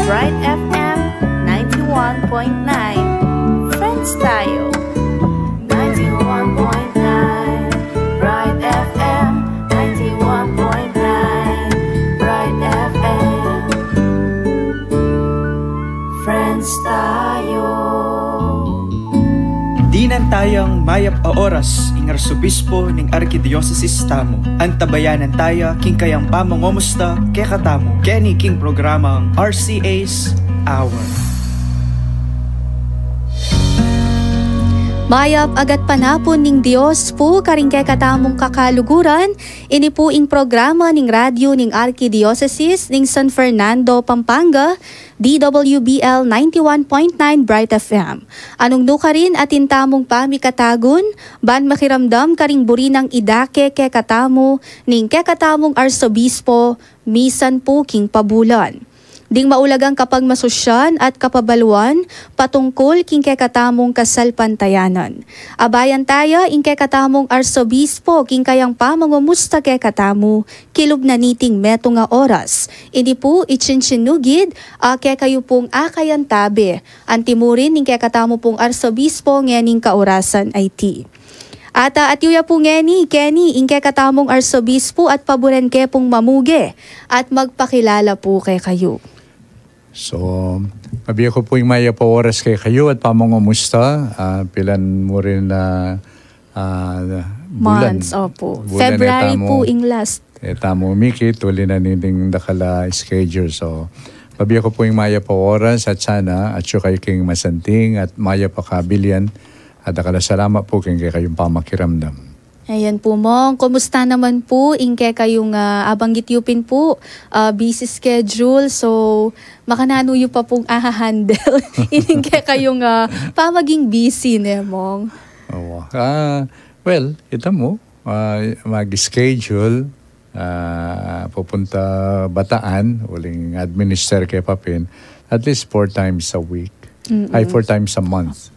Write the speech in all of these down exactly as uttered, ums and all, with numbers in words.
Bright F M ninety-one point nine. Friends tayo. Ninety-one point nine. Bright F M ninety-one point nine. Bright F M. Friends tayo. Dinan tayang mayap a oras ing Arsobispo ning Arkidiosesis tamu. Antabayanan taya king kayang pamangumusta kekatamu keni king programang R C A's Hour. Mayap a gatpanapun ning Dios pu karing kekatamung kakaluguran. Ini pu ing programa ning radyu ning Arkidiosesis ning San Fernando, Pampanga, D W B L ninety-one point nine Bright F M. Anung nukarin atin tamung pamikatagun, ban makiramdam karing buri nang idake kekatamu ning kekatamung Arsobispo, misan pu king pabulan. Ding maulagang kapagmasusyan at kapabaluan patungkul king kekatamung kasalpantayanan. Abayan taya ing kekatamung Arsobispo king kayang pamangumusta kekatamu, kilub na niting metung a oras. Ini pu i Chinchin Nugid, a kekayu pung akayan tabe. Anti mu rin ning kekatamu pung Arsobispo ngening kaurasan a iti. At, ah, atiu ya pu ngeni, keni, ing kekatamung Arsobispo at paburen ke pung mamuge at magpakilala pu kekayu. So, mabie ku pu ing mayap a oras kekayu at pamangumusta, ah, pilan mu rin na, ah, bulan. Months, opo. Bulan February etamu, pu ing last. Etamu mikit, uli na nining dakal a schedule. So, mabie ku pu ing mayap a oras at sana atyu kayu king masanting at mayap a kabilian at dakal a salamat pu king kekayung pamakiramdam. Ayan pu, Mong. Kumusta naman pu ing kekayung, ah, abanggit yu pin pu, ah, busy schedule? So, makananu yu pa pung aha-handle ining kekayung, ah, pamaging busy, ne, Mong? Oo. Ah, well, ita mu, ah, mag-schedule, ah, pupunta Bataan, uling administer ke pa pin, at least four times a week. Mm-mm. Ay, four times a month.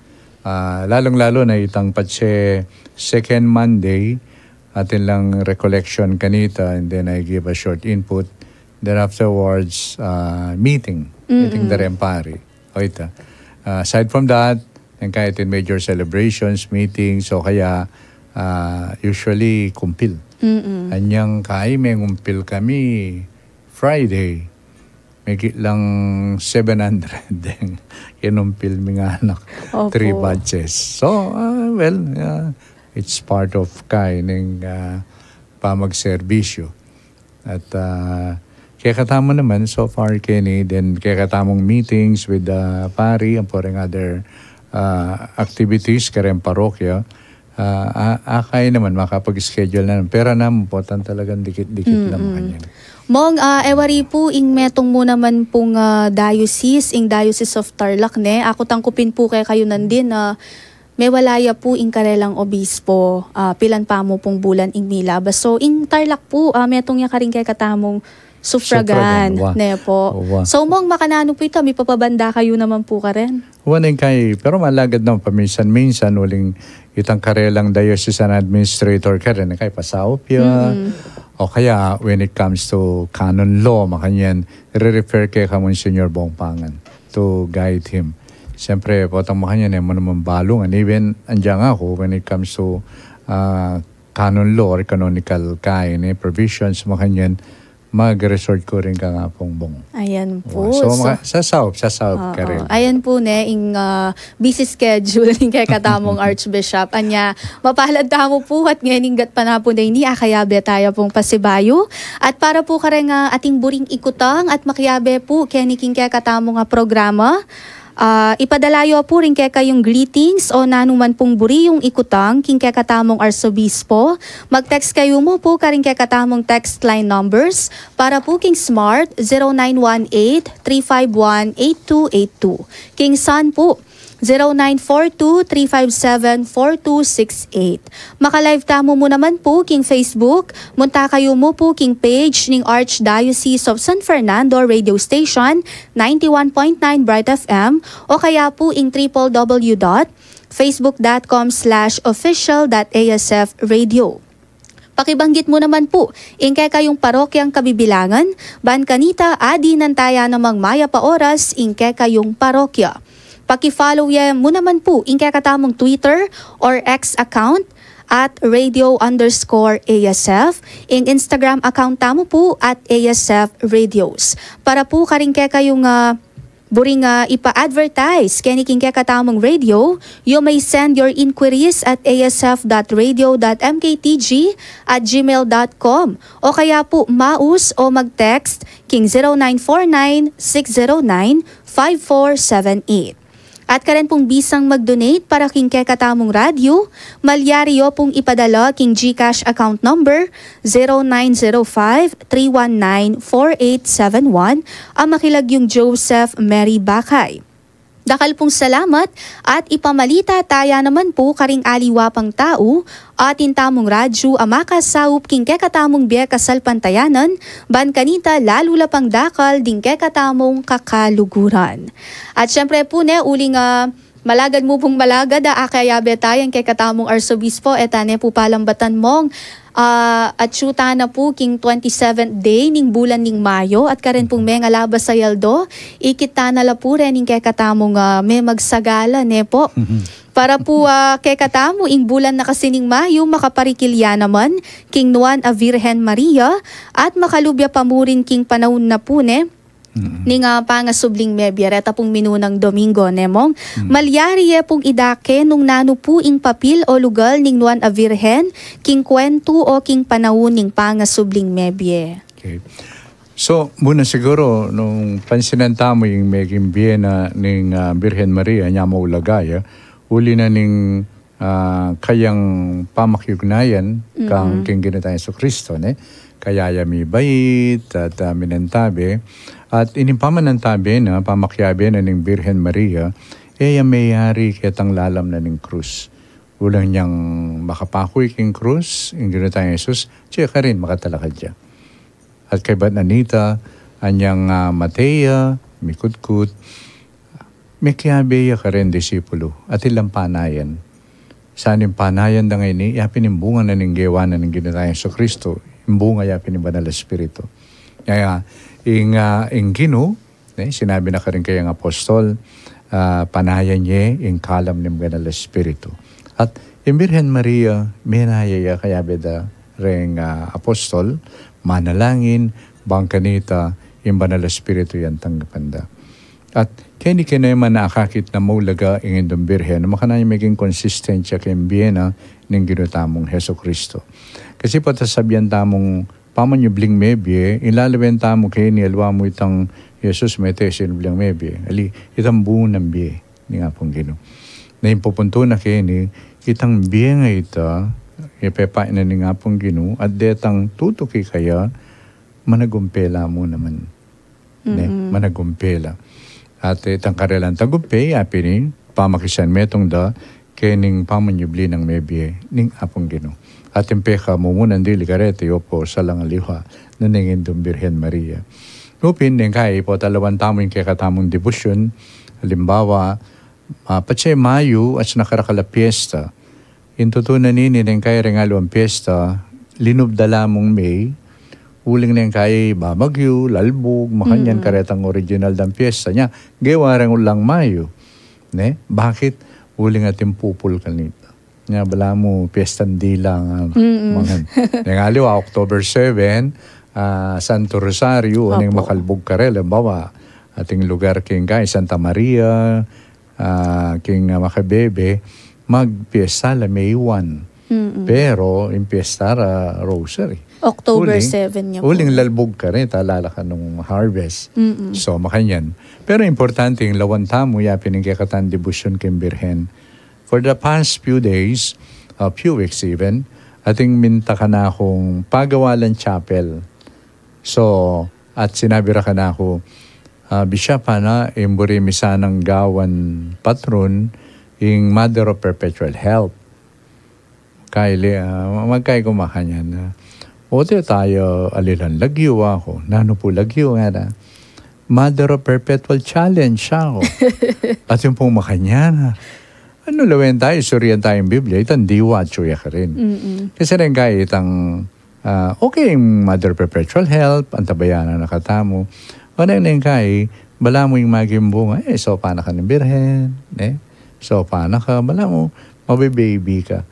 Ah, lalong-lalo na itang patse second Monday, atin lang recollection kanita, and then I give a short input. Then afterwards, ah, meeting. Meeting Mm-mm. da rin pari. O ita. Ah, aside from that, then kahit in major celebrations, meetings, o kaya, ah, usually kumpil. Mm-mm. Anyang kay mengumpil kami Friday, migit lang seven hundred deng inumpil ming anak. Opo. Three batches. So, ah, well, ah, it's part of kay ning, ah, pamagserbisyo. At, ah, kekatamu naman, so far, keni, then kekatamung meetings with the pari, ampo ring other, ah, activities, kareng parokya, ah, a-, akay naman, makapag-schedule na naman. Pera naman po, tan talagang dikit-dikit lang Mm-mm. kanyan. Mong, ah, e wari pu, ing metung mu naman pung, ah, diocese, ing Diocese of Tarlac, ne? Aku tangkupin pu kekayu nandin, ah, mewala ya pu ing karelang obispo, ah, pilan pamu pung bulan ing milabas. So, ing Tarlac pu, ah, metung ya karing kekatamung sufragan, Sufragan, wa. ne po. Wa. So, Mong, makananu pu ita, mipapabanda kayu naman pu karen? Wa, ning kay, pero malagad naman paminsan-minsan, uling itang karelang diocesan administrator karen, kay pasaup ya. Mm-mm. O kaya, when it comes to canon law, makanyan, re-refer ke ka Monsignor Bong Pangan to guide him. Siyempre, potang makanyan, e mu naman balung. And even, andiyan aku, when it comes to, ah, canon law or canonical kain, eh, provisions, makanyan, mag-resort ku rin kang Apong Bong. Ayan Wa. po. So, So, maka-, sasaup, sasaup Oo. ka rin. Ayan po, ne, ing, ah, busy schedule ning kekatamung Archbishop. Anya, mapalad tamu po at ngening gatpanapun a ini, akayabe taya pung pasibayu. At para po kareng, ah, ating buring ikutang at makiabe po keni king kekatamung, ah, programa, ah, ipadala yu po ring kekayung greetings o nanu man pung buri yung ikutang king kekatamung arsobispo. Mag-text kayu mu po karing kekatamung text line numbers para po king Smart, zero nine one eight, three five one, eight two eight two. King Sun po, zero nine four two, three five seven, four two six eight. Maka-live tamu mu naman po king Facebook. Munta kayu mu po king page ning Archdiocese of San Fernando Radio Station, ninety-one point nine Bright F M, o kaya po ing triple W dot facebook dot com slash official dot A S F radio. Pakibanggit mu naman pu ing kekayung parokyang kabibilangan, ban kanita adinan taya namang mayap a oras ing kekayung parokya. Paki-follow ye mu naman pu ing kekatamung Twitter or X account at radio underscore A S F, ing Instagram account tamu pu at A S F Radios. Para pu karing kekayung, ah, buring, ah, ipa-advertise keni king kekatamung radio, you may send your inquiries at A S F dot radio dot M K T G at gmail dot com, o kaya pu maus o mag-text king zero nine four nine six zero nine five four seven eight. At karen pung bisang mag-donate para king kekatamung radyo, malyari yo pung ipadala king GCash account number zero nine zero five three one nine four eight seven one, a makilagyung Joseph Mary Bakay. Dakal pung salamat at ipamalita taya naman pu karing aliwa pang tau, atin tamung radyo a makasaup king kekatamung bie kasalpantayanan, ban kanita lalu la pang dakal ding kekatamung kakaluguran. At syempre pu ne, uling, ah, malagad mu pung malagad, ah, akayabe taya ing kekatamung Arsobispo, e ta ne pu palambatan mong, ah, atyu ta na pu king twenty-seventh day ning bulan ning Mayo, at karen pung mengalabas a aldo, ikit ta na la pu reng kekatamung, ah, memagsagala, ne pu. Para pu, ah, kekatamu ing bulan na kasi ning Mayo, makaparikil ya naman king nuan a Virgen Maria, at makalub ya pa murin king panaun na pu ne, ning, ah, pangasubling mebie, reta pung minunang Domingo, ne mong. Malyari ye pung idake nung nanu pu ing papil o lugal ning nuan a Virgen king kwentu o king panaun ning pangasubling mebie. Okay. So, muna siguro, nung pansinan tamu ing meging bie na ning, ah, Birhen Maria, nya maulaga ya, uli na ning, ah, kayang pamakiugnayan kang king Ginu tang Jesucristo, ne? Kaya ya mibait at, ah, minantabe. At ining pamanantabe na, pamakiabe na ning Birhen Maria, e ya meyari ketang lalam na ning krus. Uling nyang makapakuy king krus, ing Ginu tang Jesus, atyu karin makatalakad ya. At kaybat na nita, anyang, ah, mate ya, mikutkut, mekiabe ya karing disipulu, atin lang panayan. Sa ning panayan da ngeni, ya pin ing bunga na ning gewa na ning Ginu tang Jesucristo, ing bunga ya pin ing Banal a Espiritu. Kaya, ing, ah, ing Ginu, ne, sinabi na karing kayang apostol, ah, panayan ye ing kalam ning Banal a Espiritu. At ing Birhen Maria, menaya ya, kayabe da reng, ah, apostol, manalangin, bang kanita, ing Banal a Espiritu yang tanggapan da. At keni kene man akakit na maulaga ing Indung Birhen, makanyan ya meging konsistensya king bie na ning Ginu tamung Jesucristo. Kasi patasabian tamung pamanyubling mebie, ing lalawen tamu keni, aliwa mu itang Jesus mete sinubling mebie. Ali, itang bunga nang bie ning Apung Ginu. Na ing pupuntu na keni, itang bie a ita, ipepaina ning Apung Ginu, at detang tutuki kaya, managumpe la mu naman. Ne, managumpe la. At, eh, itang karelang tagumpe, ya pin ing pamakisanmetung da, kening pamanyubli nang mebie ning Apung Ginu. At ing pekamumunan dili kareti, o pu, salang aliwa na ning Indung Birhen Maria. Upin, neng kai, ipatalawan tamu ing kekatamung debosyon, alimbawa, ah, patse Mayu, atsu na karakal a piesta. Ing tutu na nini neng kai reng aliwang piesta, linub da la mung May, uling neng kai babagyu, lalbug, makanyan karetang original dang piesta nya, gewa reng ulang Mayu. Ne? Bakit? Uling atin pupul kanita. Nya, balamu piestang dila nga, mangan. Neng aliwa, October seven, ah, Santo Rosario, o neng makalbug karela, alimbawa, ating lugar king kai, Santa Maria, ah, king, ah, Makabebe, magpiesta la May one. Pero, ing piesta ra Rosary. October seven nya pu. Uling lalbug kareta, lalakan nung harvest. So, makanyan. Pero importante, ing lawan tamu, ya pin ing kekatang debosyon king Birhen. For the past few days, uh, few weeks even, ating minta kanakung pagawa lang chapel. So, at sinabi ra kanaku, ah, Bishop, ana, ing buri mi sanang gawan patron, ing Mother of Perpetual Help. Kaili, ah, magkai ku makanyan, ah, ote taya alilan lagyu, aku. Nanu pu lagyu, ngana. Mother of Perpetual Challenge, aku. At yung pung makanyan, ah, anu, lawen tayu, surian tayu ing Biblia, itang diwa, atsu ya karin. Kasi reng kai itang Ah, okay, ing Mother Perpetual Help, antabayanan na katamu. O neng, neng kai, balamu ing maging bunga, e, saupan na ka ning Birhen, ne? Saupan na ka, balamu, mabe-baby ka.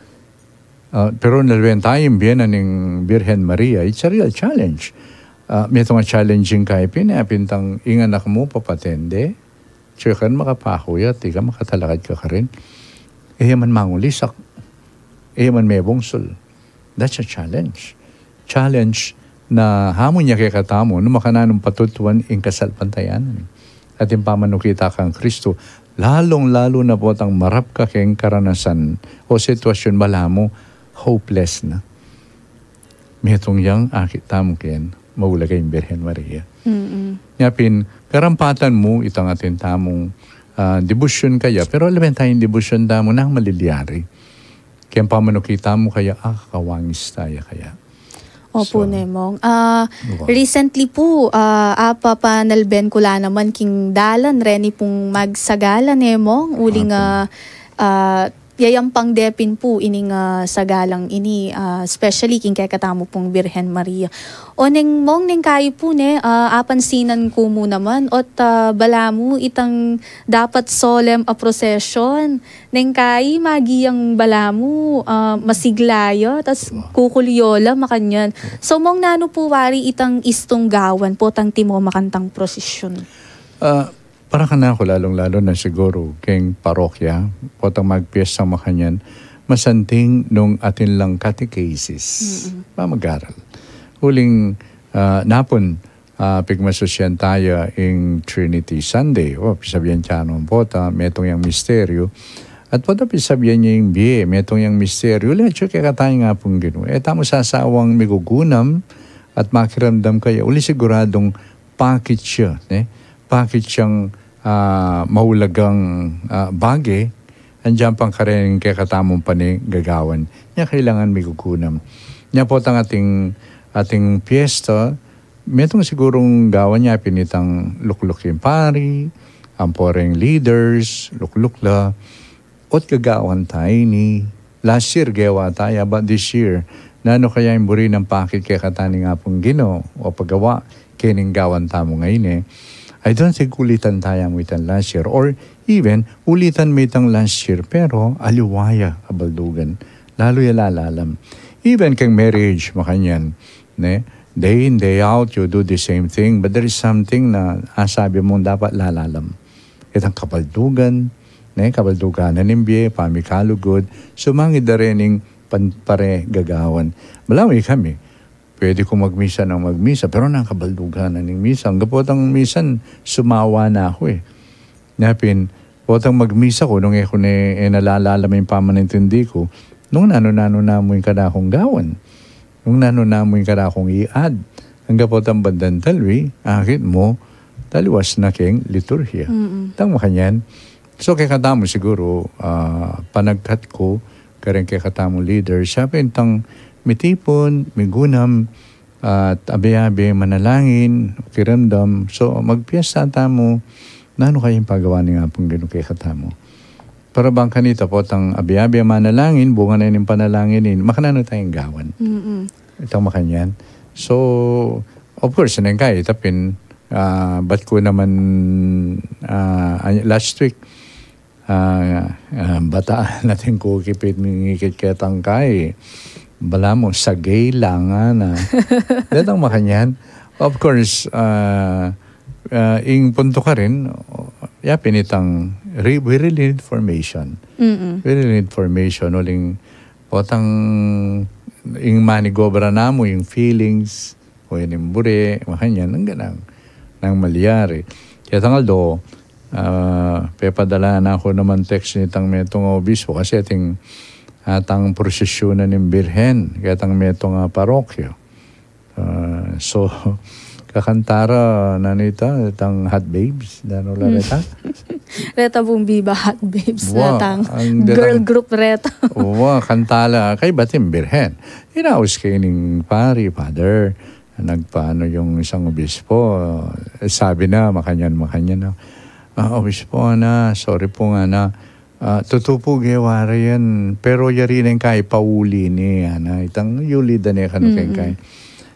Ah, pero nalwen taya ing bie na ning Birhen Maria, it's a real challenge. Ah, metung a challenging kai pin, e, pintang ing anak mu papatende, tsekan makapaku ya, ika makatalakad ka karin. E ya man mangulisak, e ya man mebungsul. That's a challenge. Challenge na hamun ya kekatamu, nung makananu nung patutuan ing kasalpantayanan. At ing pamanukit ta kang Kristu, lalung-lalu na potang marap ka keng karanasan o sitwasyun balamu, hopeless na. Metung yang akit tamu keng maulagang Birhen Maria. Mm-mm. Nya pin, karampatan mu itang atin tamung, ah, devotion kaya, pero lawen taya ing devotion tamu nang malilyari. Keng pamanukit tamu kaya, ah, kakawangis taya kaya. Opu, so, ne, Mong. Ah, recently pu, ah, apa panalben ku la naman king dalan reni pung magsagala, ne, Mong. Uling, ah, ah, yayampang de pin pu ining, ah, sagalang ini, ah, especially king kekatamu pung Birhen Maria. O neng, Mong, neng kayi pu, ne, ah, apansinan ku mu naman, ot, ah, balamu itang dapat solemn a procession. Neng kayi maging balamu, ah, masigla ya, tas kukulyo la, makanyan. So, Mong, nanu pu wari itang istung gawan potang timo makantang prosesyon? Ah, para kanaku, lalung-lalu na siguru keng parokya, potang magpiesta makanyan, masanting nung atin lang catechesis, pamagaral. Uling, ah, napun, ah, pigmasusyan taya ing Trinity Sunday. O, pisabyan taya nung pota, metung yang misteryu. At pota pisabyan ya ing bie, metung yang misteryu. Uling atyu kekataya ing Apung Ginu, e tamu sasawang migugunam at makiramdam kaya. Uli siguradung pakit ya, ne? Pakit yang, ah, maulagang, ah, bage, andiyan pang kareng kekatamung panigagawan. Nya kailangan migugunam. Nya potang atin, atin piesta, metung sigurung gawan ya pin itang lukluk ing pari, ampo reng leaders, lukluk la, ot gagawan taya ini. Last year, gewa taya, but this year, nanu kaya ing buri nang pakit kekatamu ning Apung Ginu, o pagawa, kening gawan tamu ngeni, e? I don't think ulitan taya mu itang last year, or even, ulitan me itang last year, pero aliwa ya kabaldugan, lalu ya lalalam. Even keng marriage, makanyan, ne? Day in, day out, you do the same thing, but there is something na asabi mung dapat lalalam. Itang kabaldugan, ne, kabaldugan na ning bie, pamikalugud, sumangid da rening pan-, pare gagawan. Balamu kami, pwede ku magmisa nang magmisa, pero nang kabaldugan na ning misa. Angga potang misan, sumawa na ku, e. Nya pin, potang magmisa ku, nung e ku ne, e na lalalam ing pamanintindi ku, nung nanu-nanu na mu ing kanakung gawan. Nung nanu na mu ing kanakung i-add, angga potang bandang talwi, akit mu, taliwas na keng liturhiya. Mm-mm. Tang makanyan. So, kekatamu siguru, ah, panagkat ku, kareng kekatamu leader, siya pin itang mitipun, migunam, at abe-abe manalangin, makiramdam. So, magpiesta tamu, nanu kaya ing pagawa ning Apung Ginu kekatamu? Para bang kanita potang abe-abe manalangin, bunga na ning panalangin ini, makananu tayang gawan. Mm-mm. Itang makanyan. So, of course, neng kai, ita pin, ah, bat ku naman, ah, ay-, last week, ah, ah, bata natin ku kipit ngikit ketang kai, balamu, sagay la ngana. Detang makanyan. Of course, ah, ah, ing punto karin, ya pin itang re-, we really need formation. Mm-mm. We really need formation. Uling potang ing manigobra namu, ing feelings, o ing buri, makanyan, angga nang, nang malyari. Ketang aldo, ah, pepadala na ku naman text nitang metung a obispo, kasi atin, ah, tang prosesyunan ning Birhen, ketang metung a parokya. Ah, so, kakanta ra, nanu ita, itang Hot Babes, nanu la reta? Reta pung Viva Hot Babes, wa, retang ang girl group reta. Wa, kanta la, kaybat ing Birhen. Inaus ke ning pari, Father, nagpaano yung isang obispo, eh, sabi na, makanyan, makanyan na. Ah, obispo, ana, sorry po, ana, Ah, tutu pu, gewa ra yan, pero yari ne ing kai pauli ne, ana, itang yuli da ne kanu keng kai.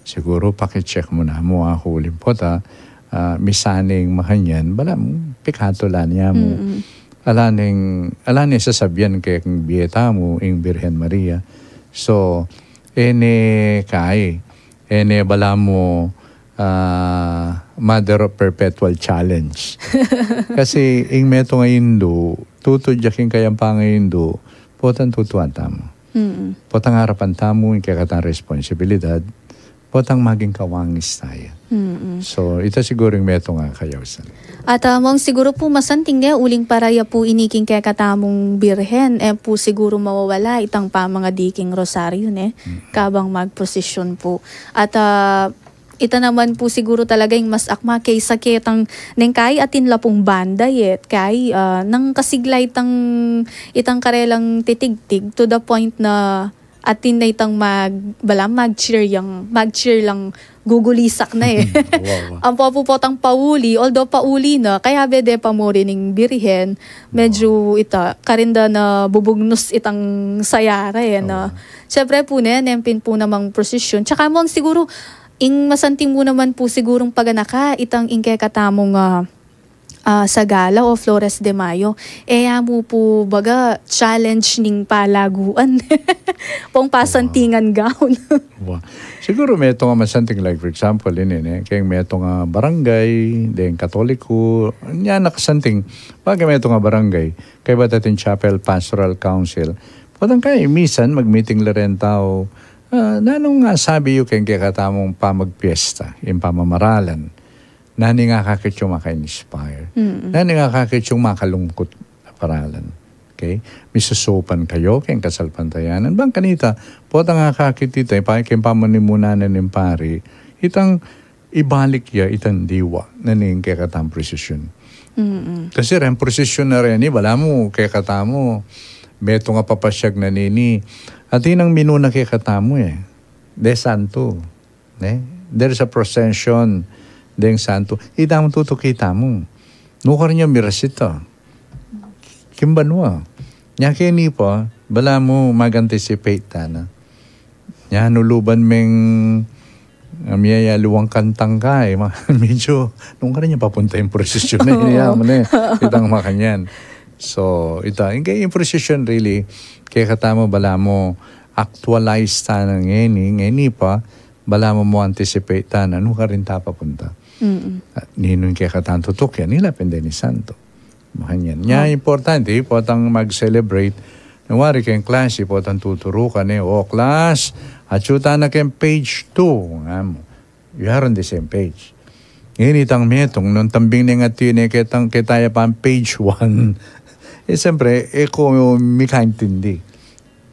Siguru paki-check mu namu, aku uling pota, ah, misan ing makanyan, balamu pikatulan ya mu. Ala neng, ala neng sasabian keng bie tamu, ing Birhen Maria. So, e ne kai, e ne balamu, ah, Mother of Perpetual Challenge. Kasi ing metung a Indu, tutu ya king kayang pangaindu, potang tutuan tamu. Potang arapan tamu ing kekatang responsibilidad, potang maging kawangis taya. So, ita siguru ing metung a kayausan. At, ah, Mong, siguru pu masanting ne, uling para ya pu ini king kekatamung Birhen, e pu siguru mawawala itang pamangadi king rosaryu ne, kabang magprosesyon pu. At, ah, ita naman pu siguru talaga ing mas akma kesa ketang neng kai atin la pung banda yet, kai, ah, nang kasigla itang, itang karelang titigtig to the point na atin na itang mag-, balamu mag-cheer yang, mag-cheer lang gugulisak na e. Wa, wa. Ampo pu potang pauli, although pauli na, kayabe de pa mu rin ing Birhen, medyo ita, karin da na bubugnus itang saya ra e, no? Siyempre pu ne, neng pin pu namang prosesyon. Tsaka Mong, siguru, ing masanting mu naman pu sigurung paganaka, itang ing kekatamung, ah, ah, Sagala o Flores de Mayo. E ya mu pu baga challenge ning palaguan. Pung pasantingan gown. Wa. Siguru metung a masanting, like, for example, ini, ne, keng metung a barangay, deng Katoliko, nya nakasanting, baga metung a barangay, kaybat atin Chapel Pastoral Council. Potang kai, misan mag-meeting la reng tau, ah, nanung, ah, sabi yu keng kekatamung pamagpiesta, ing pamamaralan? Nanu ing akakit yung maka-inspire? Nanu ing akakit yung makalungkut a paralan? Okay? Misusupan kayu keng kasalpantayanan. Bang kanita, potang akakit ita, ipa-, keng pamanimunan ning pari, itang ibalik ya itang diwa na ning kekatang prosesyon. Kasi reng prosesyon na reni, balamu kekatamu, metung a papasyag na nini, atin nang minuna kekatamu e. De santo. Ne? There's a procession deng santo. Itamu tutuki tamu. Nukarin ya mirasita king banua. Nya keni pa, balamu mag-anticipate tana. Nya nuluban meng, ah, miyayaliwang kantang kai, ma-, medyo, nukarin ya papunta ing prosesyon na ini, ya mu ne, itang makanyan. So, ita, ing, ing prosesyon really, kekatamu balamu actualize tana ngeni, ngeni pa, balamu mu anticipate tana, nukarin ta papunta. At ninung kekatang tutuki, ila pin deni santo. Makanyan. Nya importante, potang mag-celebrate, nung wari keng klase, potang tuturukan e, "O, class, atyu tana keng page two," nga mu. You are on the same page. Ngeni itang metung, nung tambing neng atyu ne ketang, ketaya pang page one. E, siyempre, e ko mikaintindi.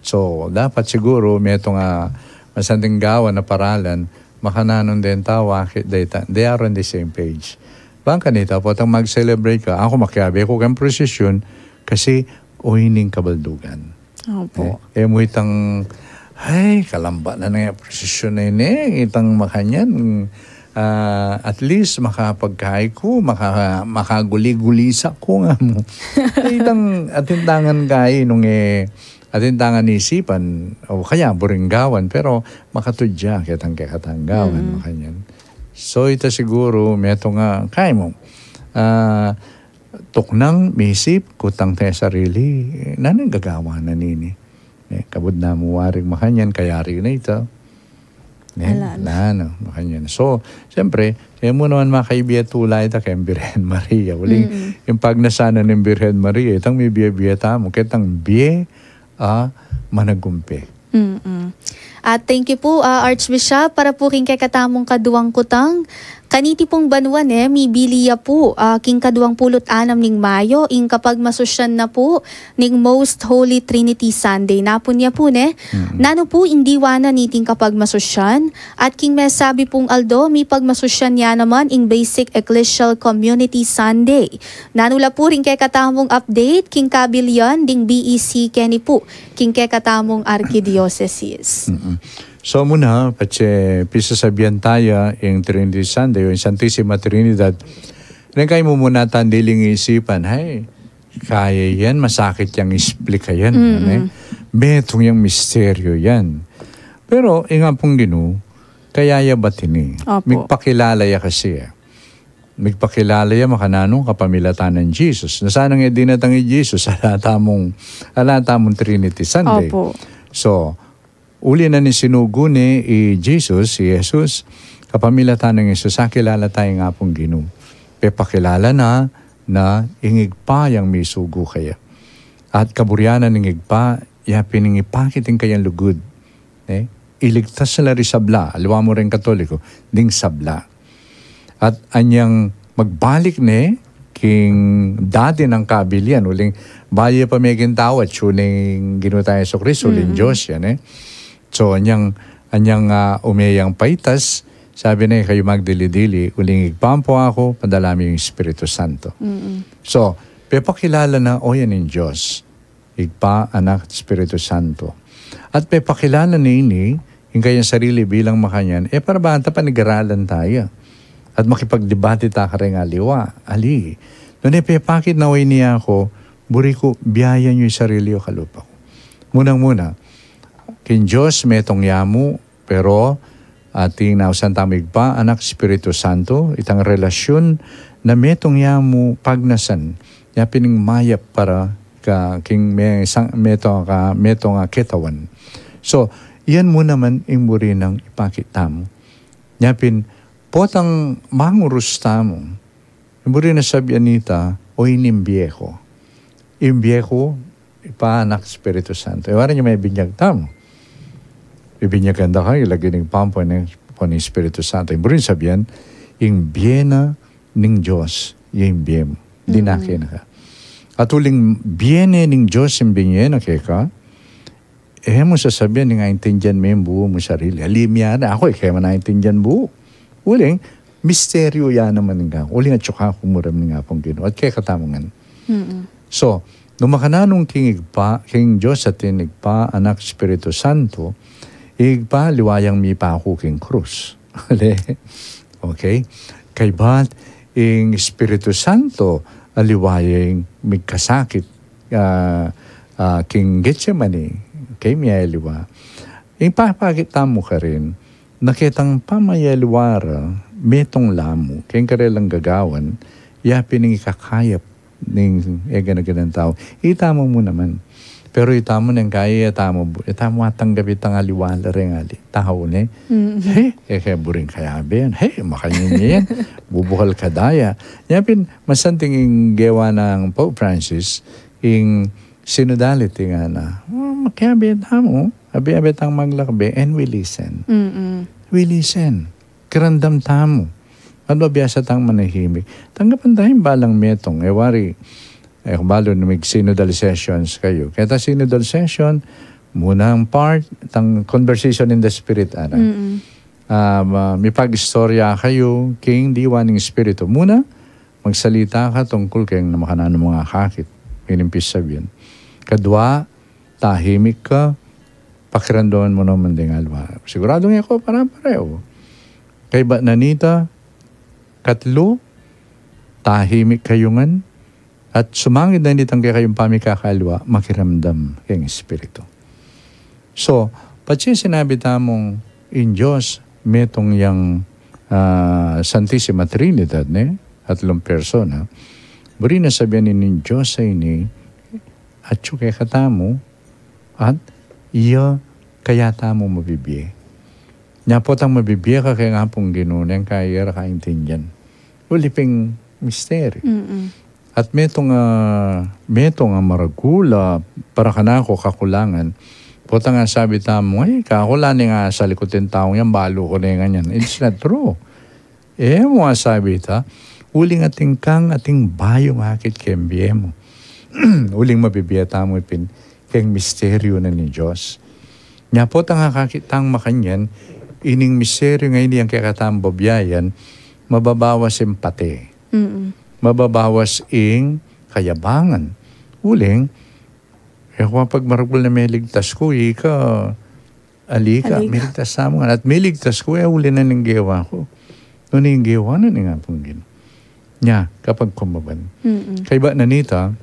So, dapat siguru, metung a masanting gawan a paralan, makananu deng tau akit da ita, they are on the same page. Bang kanita, potang mag-celebrate ka, aku makiabe ku keng prosesyon, kasi o ining kabaldugan. Opo. E, e mu itang, "Ay, kalamba na neng prosesyon na ini," itang makanyan, ah, at least makapagkai ku, maka-, makaguli-gulisa ku nga mu. E, itang atin tangan kai nung e, atin tangan isipan, o kaya buring gawan, pero makatudya ketang kekatang gawan, makanyan. So, ita siguru, metung a, kai mu, ah, tuknang misip, kutang te sarili, e, nanu ing gagawan na nini? E, kabud na mu waring makanyan, kayari na ita. Ne? Ala na. Ala na, makanyan. So, siyempre, e mu naman makaibie tula ita keng Birhen Maria. Uling, ing pagnasan na ning Birhen Maria, itang mibie-bie tamu, ketang bie a managumpe. At thank you pu, ah, Archbishop, para pu king kekatamung kaduang kutang. Kaniti pung banua ne, mibili ya pu, ah, king kaduang pulu't anam ning Mayo, ing kapagmasusyan na pu ning Most Holy Trinity Sunday. Napun ya pu ne, nanu pu ing diwa na niting kapagmasusyan? At king mesabi pung aldo, mipagmasusyan ya naman ing Basic Ecclesial Community Sunday. Nanu la pu ring kekatamung update king kabilian ding B E C keni pu king kekatamung arkidiosesis? So, muna, patse pisasabian taya ing Trinity Sunday o ing Santisima Trinidad, neng kai mu muna tang diling isipan, hay, kaya yan, masakit yang isplika yan, ano, eh? Metung yang misteryo yan. Pero, ing Apung Ginu, kaya ya ba tini? Opo. Migpakilala ya kasi, eh. Migpakilala ya makananu? Kapamilatan nang Jesus. Na sana nga dinatang i Jesus, ala tamung, ala tamung Trinity Sunday. Opo. So, uli na ning sinugu ne i Jesus, i Jesus, kapamilatan nang Jesus, akilala taya ing Apung Ginu. Pepakilala na, na ing Ibpa yang misugu kaya. At kaburian na ning Ibpa, ya pin ing ipakit ing kayang lugud. Eh, iligtas la ring sabla, aliwa mu ring Katoliko, ding sabla. At anyang magbalik ne, king dati nang kabilian, uling bayu pa meging tau, atyu ne ing Ginu tang Jesucristo, uling Dios yan, eh. So, anyang, anyang, ah, ume yang paitas, sabi ne, kayu magdili-dili, uling Ibpa mu pu aku, padala mu ing Espiritu Santo. So, pepakilala na, o, yan ing Dios. Ibpa, Anak, at Espiritu Santo. At pepakilala ne ini, ing kayang sarili bilang makanyan, e para bang panigaran taya. At makipagdebate ta kareng aliwa, ali. Nune pepakit na, o ini aku, buri ku, biayan yu ing sarili yu kalupa ku. Munang-muna, king Dios, metung ya mu, pero, atin, ausan tamu Ibpa, Anak, Espiritu Santo, itang relasyun na metung ya mu pagnasan, ya pin ing mayap para ka, king me-, sang-, metung a ka-, metung a ketawan. So, yan mu naman ing buri nang ipakit tamu. Ya pin, potang mangurus tamu, buri na sabian nita, o ini ing bie ku. Ing bie ku, Ibpa, Anak, Espiritu Santo. E wari nya mebinyag tamu. Bibinyagan da ka, lagyu ning Ibpa, Anak, Espiritu Santo. Buri nang sabian, ing bie na ning Dios, ya ing bie mu. Dinakin na ka. At uling bie ne ning Dios ing binie na keka, e mu sasabian ing aintindian me ing buu mung sarili. Ali miyari, aku, e ke man aintindian buu. Uling, misteryu ya naman ing aku. Uling atyu ka kumuram ning Apung Ginu. At kekatamu ngan. So, nung makananu king Ibpa, king Dios atin Ibpa, Anak, Espiritu Santo, Ibpa, aliwa yang mipaku king krus. Ale? Okay? Kaybat, ing Espiritu Santo, aliwa yang migkasakit, ah, ah, king Getsemani, okay, miyaliwa. Ipapakit tamu karin, na ketang pamaliwa ra, metung la mu, keng karelang gagawan, ya pin ing ikakayap ning e gana-ganang tau. Itamu mu naman. Pero itamu neng kaya, itamu, itamu atanggap itang aliwa la reng ali. Tau ne. He, e ke buring kayabe yan. He, makanyan yan. Bubukal ka daya. Ya pin, masanting ing gewa nang Pope Francis, ing synodality ngana. O, makiabe tamu. Abe-abe tang maglakbe, and we listen. We listen. Kiramdam tamu. At mabiasa tang manahimik. Tanggapan taya ing balang metung. E wari, e, kung balu nung mig-synodal sessions kayu. Keta synodal session, munang part, tang conversation in the spirit, ara. Ah, ma-, mipag-istorya kayu king diwa ning Espiritu. Muna, magsalita ka tungkul keng makananu mung akakit. Pin ing pin sabian. Kadua, tahimik ka, pakiramdaman mu naman ding aliwa. Siguradung e ko pare-parehu. Kaybat na nita, katlu, tahimik kayu ngan, at sumangid na nitang kekayung pamikakaaliwa, makiramdam keng Espiritu. So, patse sinabi tamung ing Dios, metung yang, ah, Santisima Trinidad, ne? Atlung persona. Buri na sabian ning Dios a ini, atyu kekatamu, at iya kaya tamu mabibie. Nya potang mabibie ka keng Apung Ginu, neng kaya ra kaintindian. Uli ping misteri. At metung a, metung a maragul a, para kanaku kakulangan. Potang asabi tamu, "Ay, kaku la ning asali ku ing taung yan, balu ku ne ngan yan." It's not true. E mu asabi ita, uling atin kang, atin bayung akit keng bie mu. Uling mabibie tamu pin, keng misteryu na ning Dios. Nya potang akakit tang makanyan, ining misteryu ngeni yang kekatang babiayan, mababawas ing pate. Mababawas ing kayabangan. Uling, e ku pagmaragul na meligtas ku, ika, ali ka, meligtas tamu ngan. At meligtas ku, e uli na ning gewa ku. Nune ing gewa na ning Apung Ginu. Nya, kapagkumaban. Kaybat na nita,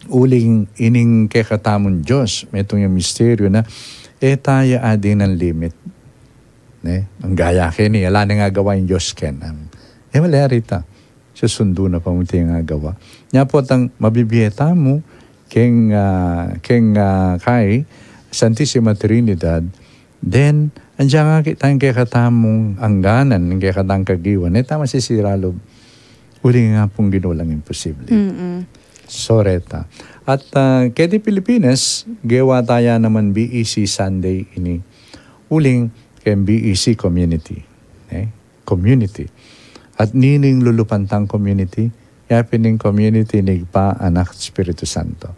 Uling ining kekatamung Dios, metung yang misteryu na, e taya ading limit. Ne? Ang gaya keni, ala neng agawa ing Dios keni. E, malyari ta. Susundu na pa mu ing agawa. Nya potang mabibie tamu, keng, ah, keng, ah, kay Santisima Trinidad, then, anjang akit tang kekatamung angganan, kekatang kagiwan, e ta masisira lub. Uling ing Apung Ginu alang imposible. Mm-mm. So reta. At, ah, keti Pilipinas, gewa taya naman B E C Sunday ini. Uling keng B E C community. Eh? Community. At nining lulupan tang community, yapin ing community ning Ibpa, Anak, Espiritu Santo.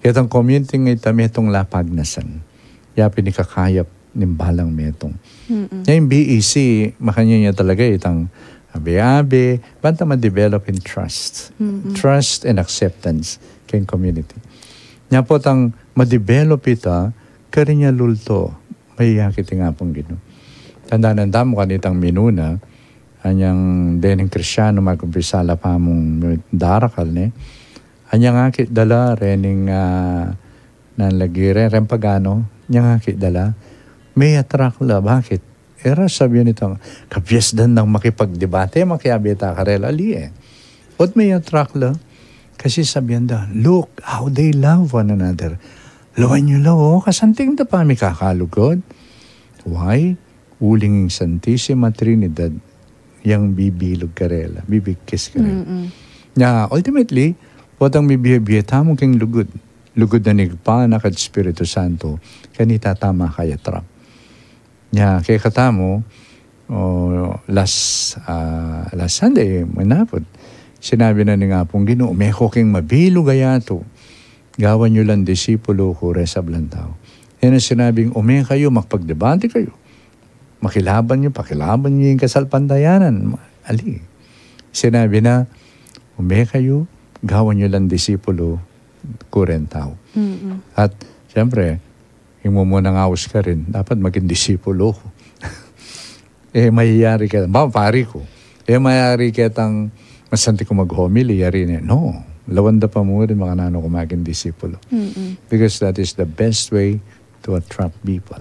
Ketang community nga ita metung lapagnasan. Yapin ing kakayap ning balang metung. Mm-mm. Nya ing B E C, makanyan ya talaga itang abe-abe, banta ma-develop in trust. Mm-mm. Trust and acceptance keng community. Nya potang ma-develop ita, karin ya lulto, mayakit ing Apung Ginu. Tandanan tamu kanitang minuna, anyang dening Kristiano, mag-umpisa la pa mung darakal ne. Anyang akit da la rening, ah, nanu lagi re, reng pagano, anyang akit da la. Me-attract la, bakit? E ra sabian itang, kapiesdan nang makipagdebate, makiabe ta karela, ali e. Ot me-attract la, kasi sabian da, "Look how they love one another." Lawan yu la, o, kasanting da pamikakalugud. Why? Uling ing Santisima Trinidad, yang bibilug karela, bibigkis karela. Mm-mm. Nya, ultimately, potang mibie-bie tamu keng lugud. Lugud na ning Ibpa, Anak, at Espiritu Santo, kanita ta maka-attract. Nya, kekatamu, o, last, ah, last Sunday, manaput, sinabi na ning Apung Ginu, "Ume ko keng mabilug a yatu, gawan yu lang disipulu ku reng sablang tau." Yan ang sinabing, "Ume kayu, makipagdebate kayu. Makilaban yu, pakilaban yu ing kasalpantayanan." Ali. Sinabi na, "Ume kayu, gawan yu lang disipulu ku reng tau." Mm-mm. At, siyempre, ing mumunang aus karin, dapat maging disipulo ku. E, mayayari ke, ba, pari ku. E, mayayari ketang masanti ku mag-homily, yari ne. No, lawan da pa mu rin makananu ku maging disipulo. Mm-mm. Because that is the best way to attract people.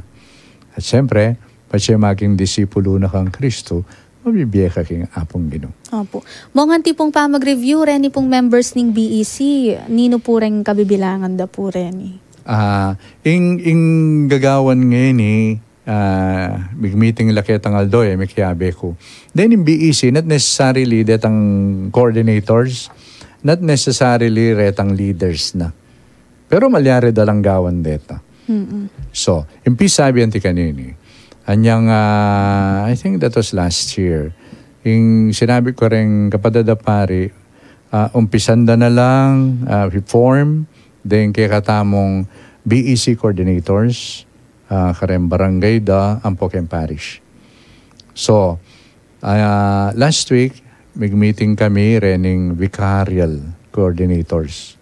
At siyempre, patse maging disipulo na kang Kristo, mabibie ka keng Apung Ginu. Opo. Mong anti pung pamag-review, reni pung members ning B E C, ninu pu reng kabibilangan da pu reni? Ah, ing, ing gagawan ngeni, ah, mig-meeting la ketang aldo e, mikiabe ku. Then ing B E C, not necessarily detang coordinators, not necessarily retang leaders na. Pero malyari da lang gawan deta. Mm-mm. So, ing pisabi anti kanini. Anyang, ah, I think that was last year. Ing sinabi ku reng kapatad a pari, ah, umpisan da na lang, ah, i-form, deng kekatamung B E C coordinators, ah, kareng barangay da, ampo keng parish. So, ah, last week, mig-meeting kami rening vicarial coordinators.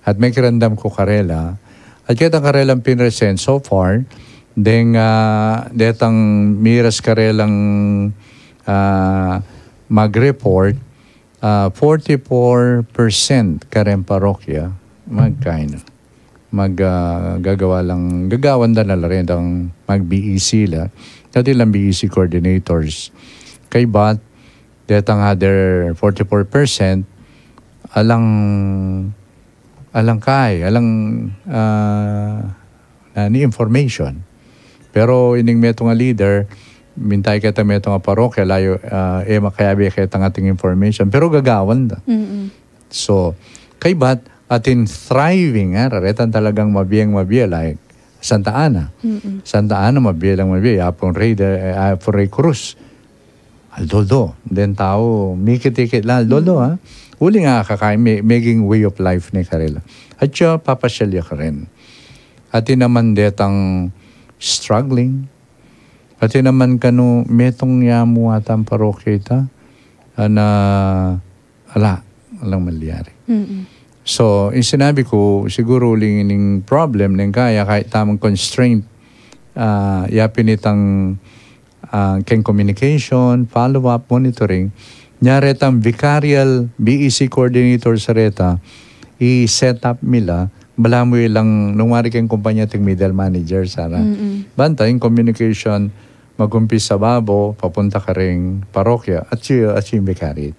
At mekiramdam ku karela, at ketang karelang pinresent so far, deng, ah, detang miras karelang, ah, mag-report, ah, forty-four percent kareng parokya, magkain. Mag, ah, gagawa lang, gagawan da na la rin dang mag-B E C la. Dati lang B E C coordinators. Kaybat, detang other forty-four percent, alang, alang kay, alang, ah, nanu, information. Pero ining metung a leader, mintay keta metung a parokya, layo, ah, e makayabe keta ating information. Pero gagawan da. Mm-mm. So, kaybat, atin thriving, ah, raretan talagang mabieng mabie, like, Santa Ana. Mm-mm. Santa Ana, mabie lang mabie. Apung Rey, de, eh, Apung Rey Cruz. Aldo-aldo. Deng tau, mikit-ikit la, aldo-aldo, ha? Uling akakay, me-, meging way of life ne karela. At siya, papasyal ya karin. Atin naman detang struggling. Atin naman kanu, metung ya mu atang parokya ita. Ana, ala, alang malyari. Mm-mm. So, ing sinabi ku, siguru uling ining problem, neng kaya, kaya tamung constraint, ah, yapin itang, ah, keng communication, follow-up, monitoring, nya retang vicarial B E C coordinator sa reta, i-set up mi la, balamu ilang nung wari keng kumpanya ating middle manager, sana. Mm-mm. Banta, ing communication, magumpisa babo, papunta karing parokya, at si, at si Vicariate.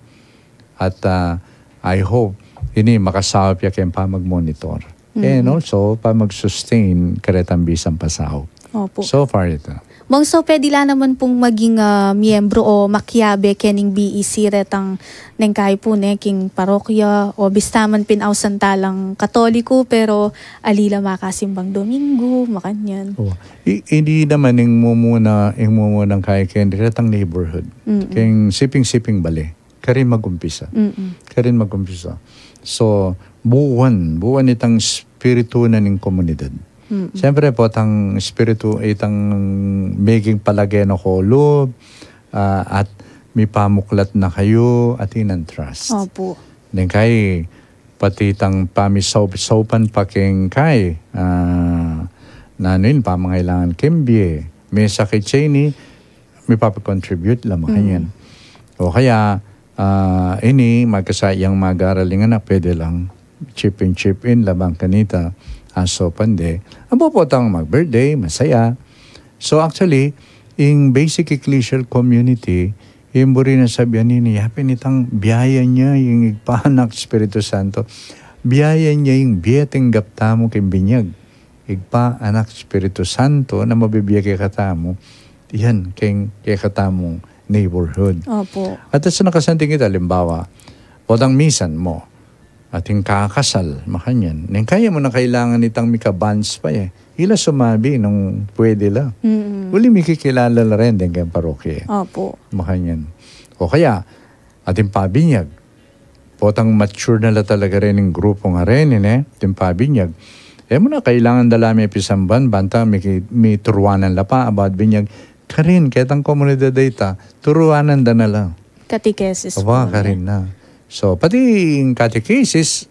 At, ah, I hope, ini makasaup ya keng pamag-monitor. And Mm-mm. also, pamag-sustain, karetang bisang pasaup. Opo. So far, ita. Mong, so, pwede la naman pung maging, ah, miyembro o makiabe kening B E C retang neng kayi pu ne, king parokya, o bista man pin ausan talang Katoliko, pero ali la makasimbang Domingo, makanyan. Oh, i-, hindi naman ing mumuna, ing mumunang kayi keng retang neighborhood. Mm-mm. Keng siping-siping bale. Karin magumpisa. Mm-mm. Karin magumpisa. So, buwan, buwan itang espiritu na ning komunidad. Mm-mm. Siyempre, potang espiritu, itang maging palage na ko lub, ah, at mipamuklat na kayu, at inan trust. Opo. Neng kayi, pati itang pamisaup-saupan pa keng kayi, ah, nanu ing pamangailangan keng bie, me sakit siya ini, mipapakontribute la, makanyan. Mm. O kaya, ah, ini, magkasa yang mag-aral ing anak, pwede lang chip in, chip in, labang kanita, aso pande. Ampo potang mag-birthday, masaya. So actually, ing basic ecclesial community, ing buri na sabian ini, yapin itang bie ya ing Ibpa, Anak, Espiritu Santo. Bie ya ing bie tinggap tamu keng binyag. Ibpa, Anak, Espiritu Santo, na mabibie kekatamu, yan, keng kekatamung neighborhood. Opo. At sa nakasanting ita, halimbawa, potang misan mu, ating kakasal, makanyan. Neng kayi mu na kailangan itang mika-bands pa, e. Ila sumabi nung pwede la. Mm-mm. Uli mikikilala la rin deng keng parokya, e. Opo. Makanyan. O kaya, ating pabinyag. Potang mature na la talaga rin ing grupo nga rin, e, ating pabinyag. E mu na kailangan da la me pisamban, banta miki-, mituruanan la pa about binyag. Karin, ketang komunidad a ita, turuanan da na la. Catechesis Aba, po, karin e. na. So, pati ing catechesis,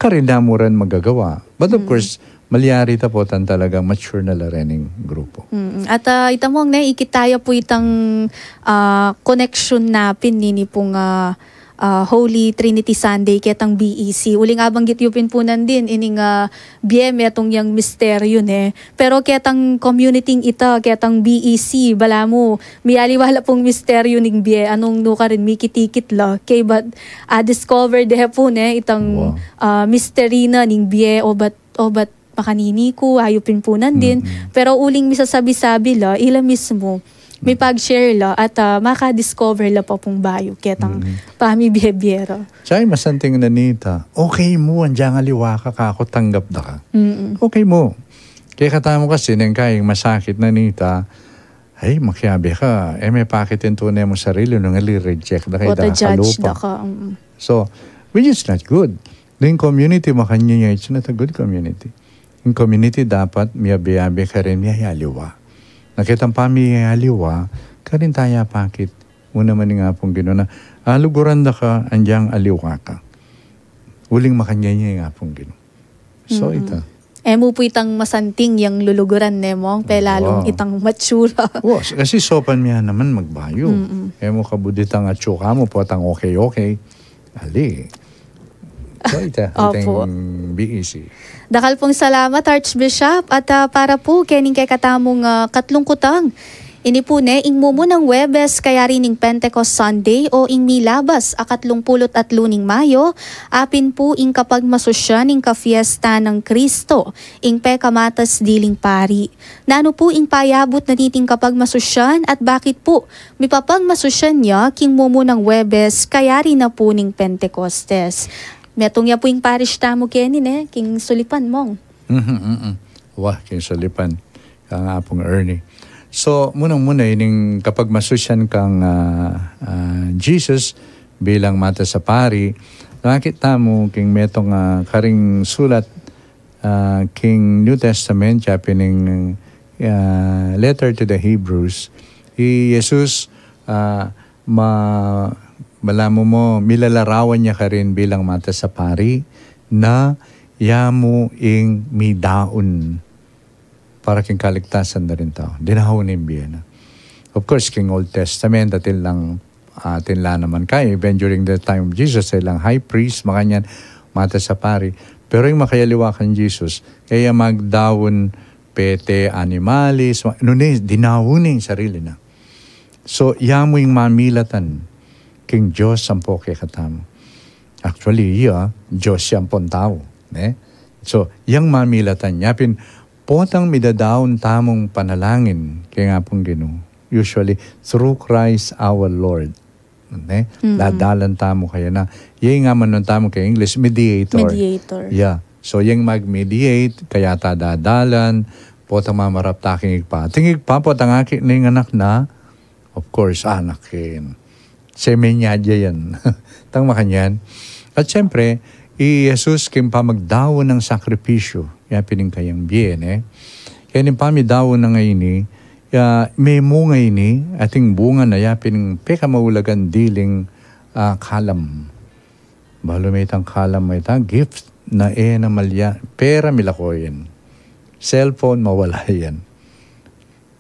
karin na mu rin magagawa. But of Mm. course, malyari ta potang talagang mature na la rin ing grupo. Mm. At, ah, ita mu ne, ikit taya pu itang, ah, connection na pin nini pung, ah, ah, Holy Trinity Sunday ketang B E C. Uling abanggit yu pin pu nandin, ining, ah, bie metung yang misteryu ne. Pero ketang community ita, ketang B E C, balamu, miyaliwa la pung misteryu ning bie, anung nukarin mikitikit la. Kaybat, ah, discover de pu ne, itang, Wow. ah, misteryu na ning bie, obat, obat makanini ku, ayupin pu nandin. Mm-mm. Pero uling misasabi-sabi la, ila mismu, Mm. mipag-share la, at, ah, maka-discover la pa pung bayu, ketang Mm-mm. pamibie-bie ra. Tsaka masanting na nita, okay mu, andiang aliwa ka, kaku tanggap da ka. Mm-mm. Okay mu. Kekatamu kasi, neng kayi masakit na nita, ay, makiabe ka, e me pakit ing tune mung sarili, nung ali-reject da ka, What a ida ka judge lupa. da ka, mm. So, which is not good. Ing community, makanyan ya, it's not a good community. Ing community dapat miyabe-yabe karin miyayaliwa. Na ketang pamiyayaliwa, karin taya pakit. Mu naman ing Apung Ginu na, aluguran da ka, andiang aliwa ka. Uling makanyan ya ing Apung Ginu. So, Mm-mm. ita. E mu pu itang masanting yang luluguran ne, Mong, pelalung Wow. itang matsura. Wa, kasi saupan mi ya naman magbayu. Mm-mm. E mu kabud itang atsu ka mu, potang okay-okay. Ali. So, ita, Opo. itang B E C. Dakal pung salamat, Archbishop. At, ah, para pu kening kekatamung, ah, katlung kutang. Ini pu ne, ing mumunang Huwebes, kayari ning Pentecost Sunday, o ing milabas a katlung pulu't atlu ning Mayo, apin pu ing kapagmasusyan ning kafiesta nang Kristo, ing pekamatas diling pari. Nanu pu ing payabut na niting kapagmasusyan at bakit pu mipapagmasusyan ya king mumunang Huwebes, kayari na pu ning Pentecostes? Metung ya pu ing parish tamu keni ne, king Sulipan, Mong. Mhm, mhm. Wa, king Sulipan. Kang Apung Ernie. So, munang-muna, ining kapagmasusyan kang, ah, ah, Jesus bilang matas a pari, nakit tamu king metung, ah, karing sulat, ah, king New Testament, ya pin ing, ah, letter to the Hebrews, i Jesus, ah, ma-, balamu mu, milalarawan ya karin bilang matas a pari, na ya mu ing midaun para king kaligtasan da ring tau. Dinaun ing bie na. Of course, king Old Testament, atin lang, atin lang naman kaya, even during the time of Jesus, atin lang high priest, makanyan, mata sa pari. Pero ing makayaliwa kang Jesus, e ya magdaun pete animalis, ma-, nune, dinaun ne ing sarili na. So, ya mu ing mamilatan king Dios ampo kekatamu. Actually, iya, Dios ya ampong tau, ne? So, yang mamilatan, nya pin, potang midadaun tamung panalangin king Apung Ginu, usually through Christ our Lord, ne? Mm. Dadalan tamu kaya na. Ye nga manun tamu king English, mediator. Mediator. Yeah. So, yang mag-mediate, kaya ta dadalan, potang mamarap ta king Ibpa. Ing Ibpa, potang akit ne ing Anak na, of course, anak ken. Semen ya yan. Tang makanyan. At siyempre, i Jesus king pamagdaun nang sakripisyu, ya pin ing kayang bie, ne? Kaya ning pamidaun na ngeni, ya, memunga ini, ating bunga na ya pin ing pekamaulagang diling, ah, kalam. Balu me itang kalam, me itang gift na e na malya, pera milako yan. Cellphone, mawala yan.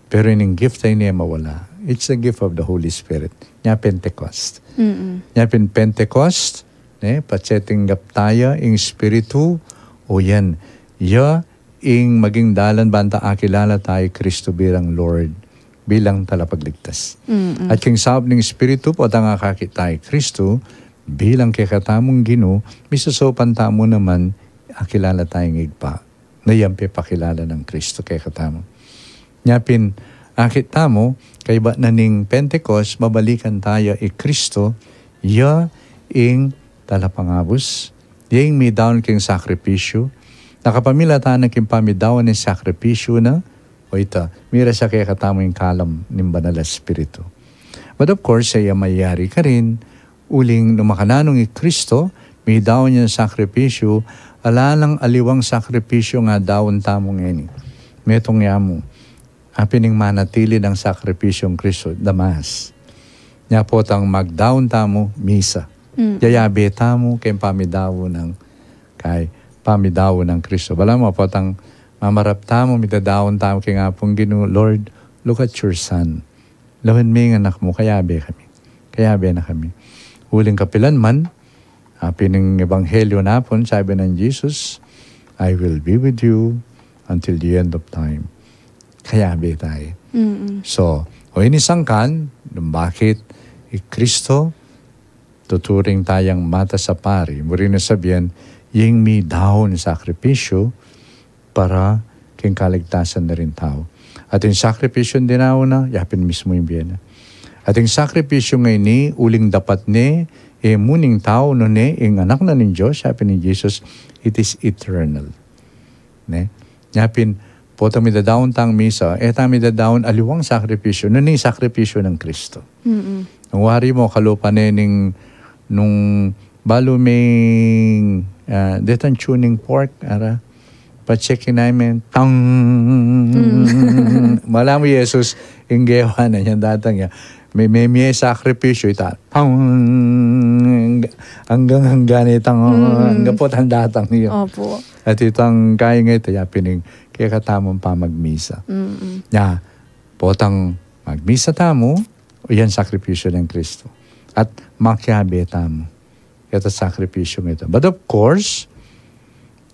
Pero ining gift a ini e mawala. It's the gift of the Holy Spirit. Nya Pentecost. Mm-mm. Nya pin Pentecost, ne, patse tinggap taya ing Espiritu, o yan. Ya ing maging dalan ban ta akilala taya i Kristu bilang Lord, bilang Talapagligtas. Mm-mm. At king saup ning Espiritu, potang akakit taya i Kristu bilang kekatamung Ginu, misasaupan tamu naman akilala taya ing Ibpa. Na yang pepakilala nang Kristu kekatamu. Nya pin, akit tamu, kaybat na ning Pentecost, mabalikan taya i Kristu, ya ing talapangabus, ya ing midaun king sakripisyu, na kapamilatan na king pamidaun ning sakripisyu na, o ita, mira sa kekatamu ing kalam ning Banal a Espiritu. But of course, e ya mayari karin, uling nung makananu i Kristu, midaun yang sakripisyu, ala nang aliwang sakripisyu a daun tamu ngeni. Metung ya mu, apin ing manatili nang sakripisyung Kristu, the Mass. Nya potang magdaun tamu, misa. Mm. Yayabe tamu, king pamidaun nang, kay, pamidaun nang Kristu. Balamu, potang mamarap tamu, midadaun tamu, king Apung Ginu, Lord, look at your Son. Lawen me ing Anak mu, kayabe kami. Kayabe na kami. Uling kapilan man, apin ing ebanghelyu na pun, sabi nang Jesus, "I will be with you until the end of time." Kayabe taya. Mm-mm. So, o ini sangkan, nung bakit i Kristu, tuturing tayang mata sa pari, muri na sabian, yang midaun sakripisyu, para king kaligtasan na ring tau. At ing sakripisyung dinaun na, yapin mismu ing bie na. At ing sakripisyung ini, uling dapat ne, e mu ning tau, nune, ing Anak na ning Dios, yapin ning Jesus, it is eternal. Ne? Yapin, potang midadaun tang misa, e ta midadaun aliwang sakripisyu, nune ing sakripisyu nang Kristu. Mm-mm. Nung wari mu, kalupa ne ning, nung balu ming, ah, detang tuning fork, ara, pa-check in namin, tang. Mm. Balamu Jesus, ing gewa na niya datang ya. May, may, may sakripisyu ita. Tang. Anggang, anggang itang, mm, anggang potang datang ya. Opo. At itang kaya nga ita, yapin ing kekatamung pamagmisa. Mm-mm. Ya, potang magmisa tamu, o yan sakripisyu nang Kristu. At makiabe tamu keta sakripisyung ita. But of course,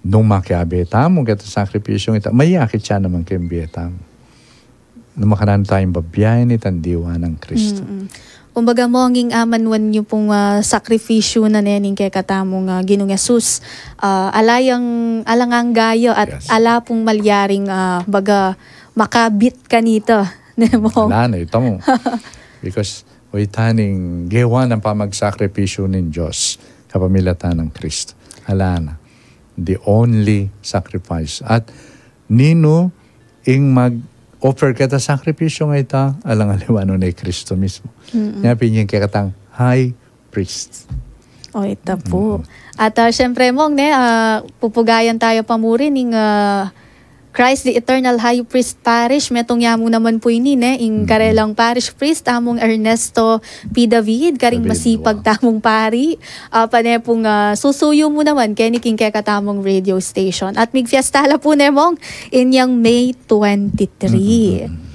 nung makiabe tamu keta sakripisyung ita, mayakit ya naman king bie tamu. Nung makananu tayang babiayan itang diwa nang Kristu. Mm-mm. Kumbaga, Mong, ing amanuan yu pung, ah, sakripisyu na ne ning kekatamung, ah, Ginung Jesus, ah, ala yang, alang angga ya at, yes, ala pung malyaring, ah, baga makabit kanita. Ne, Mong? Ala na, ita mu. Because, o ita ning gewa nang pamagsakripisyu ning Dios, kapamilatan nang Kristu. Ala na. The only sacrifice. At ninu ing mag-offer keta sakripisyu nga ita, alang aliwa nune i Kristu mismu. Mm-mm. Nya pin ing kekatang high priest. O, ita pu. Mm. At, ah, syempre, Mong, ne, ah, pupugayan taya pa mu rin ing, ah, Christ the Eternal High Priest Parish. Metung ya mu naman pu ini, ne, ing, mm-mm, karelang parish priest, Among Ernesto P. David, karing David, masipag, wow, tamung pari. Ah, pane pung, ah, susuyu mu naman keni king kekatamung radio station. At migfiesta la pu, ne, Mong, inyang May twenty-three. Mm-mm.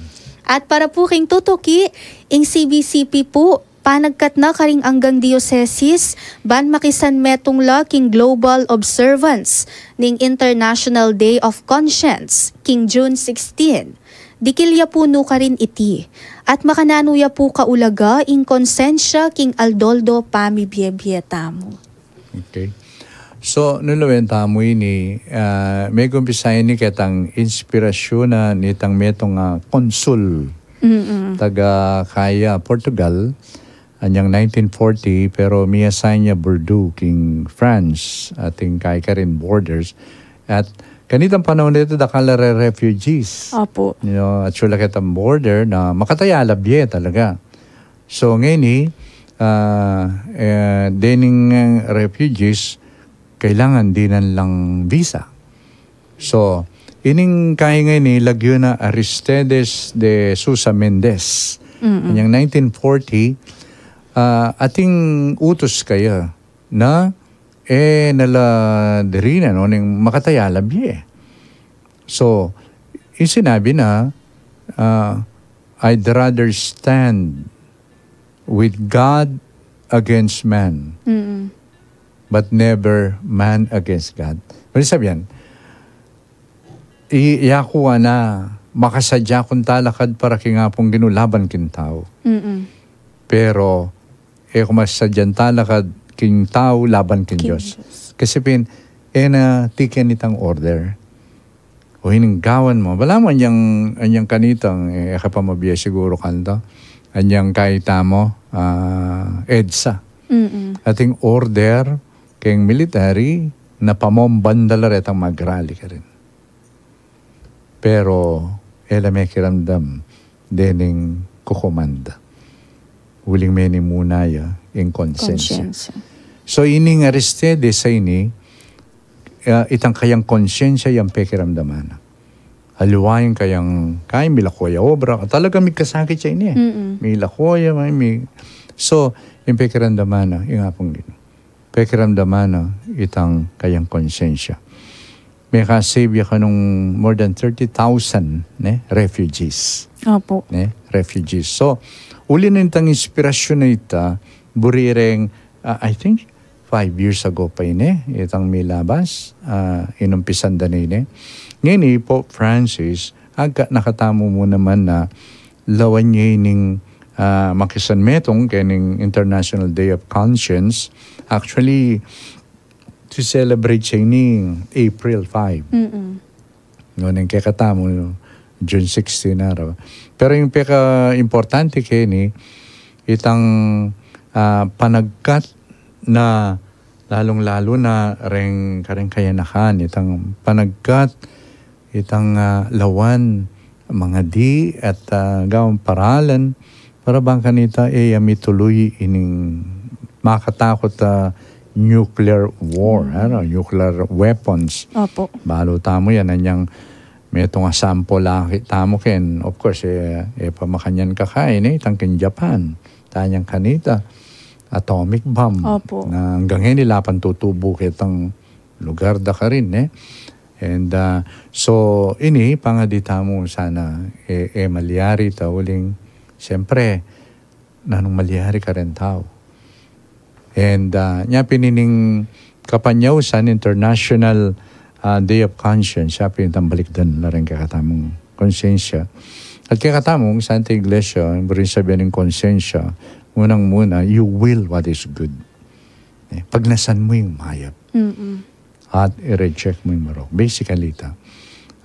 At para pu king tutuki, ing C B C P pu, Panagkat na karing anggang diosesis, ban makisanmetung la king global observance ning International Day of Conscience, king June sixteen. Dikil ya pu nu karin iti, at makananu ya pu kaulaga ing konsensya king aldo-aldo pamibiebie tamu. Okay. So, nung lawen tamu ini, ah, megumpisa ini ketang inspirasyun na nitang metung a konsul taga kaya Portugal, anyang nineteen forty, pero mi-assign ya Bordeaux, king France, atin kaya karin borders. At kanitang panaun a ita, dakal a re-refugees. Opo. You know, at sula ketang border na makatayalab ye talaga. So, ngeni, ah, eh, dening, eh, refugees, kailangan dinan lang visa. So, ining kaya ngeni, lagyu na Aristides de Sousa Mendes. Anyang nineteen forty, ah, ating utus kaya na, eh, nala diri na, no, ning makatayalab ye. So, ing sinabi na, ah, "I'd rather stand with God against man, Mm-mm. but never man against God." Ano sabi yan? I, yaku na, makasadya kung talakad para king Apung Ginu laban king tau. Mm-mm. Pero, e ku masadyan talakad king tau laban king King Dios. Dios. Kasi pin, e na tiken itang order. O ining gawan mu. Balamu anyang, anyang kanitang, e, e ka pa mabie siguru kanita. Anyang kaya tamu, ah, EDSA. Mm-mm. Ating order keng military na pamomban da la retang magrali karin. Pero, e la mekiramdam dening kukumanda. Uling menimuna ya ing konsensya. Konsensya. So, ining Aristides a ini, ah, itang kayang konsensya yang pekiramdaman na. Aliwa ing kayang, kaya milako ya obra. Talaga mikasakit ya ini, e. Mm-mm. Milako ya, may, mi-, so, ing pekiramdaman na, ing Apung Ginu. Pekiramdaman na itang kayang konsensya. Meka-save ya kanung more than thirty thousand, ne, refugees. Opo. Ne, refugees. So, uli na itang inspirasyun a ita, buri reng, ah, I think, five years ago pa ini, itang milabas, ah, inumpisan da na ini. Ngeni, Pope Francis, agka na katamu mu naman na lawan ya ining, ah, makisanmetung kening International Day of Conscience. Actually, to celebrate siya ini April five. Mm-mm. Nguneng kekatamu, June sixteen na raw. Pero ing peka-importante keni, itang, ah, panagkat na lalung-lalu na reng, kareng kayanakan, itang panagkat, itang, ah, lawan, mangadi at, ah, gawan paralan, para bang kanita, e ya mituluy ining makatakut a nuclear war, ano, nuclear weapons. Opo. Balu tamu yan, anyang metung a sample laki tamu ken, of course, e, e pa makanyan kakain, e, itang ken Japan. Tanyang kanita, atomic bomb. Opo. Na anggang ngeni la pa tutubu ketang lugar da karin, e. And, ah, so, ini, pangadi tamu sana, e, e malyari ta uling, siyempre, nanung malyari kareng tau. And, ah, nya pin ining kapanyausan, International, ah, Day of Conscience, nya pin itang balikdan la reng kekatamung konsensya. At kekatamung Santa Iglesia, buri sabyan ning konsensya, unang-una, you will what is good. E, pagnasan mu ing mayap. Mm-mm. At i-reject mu ing marok. Basically, ita.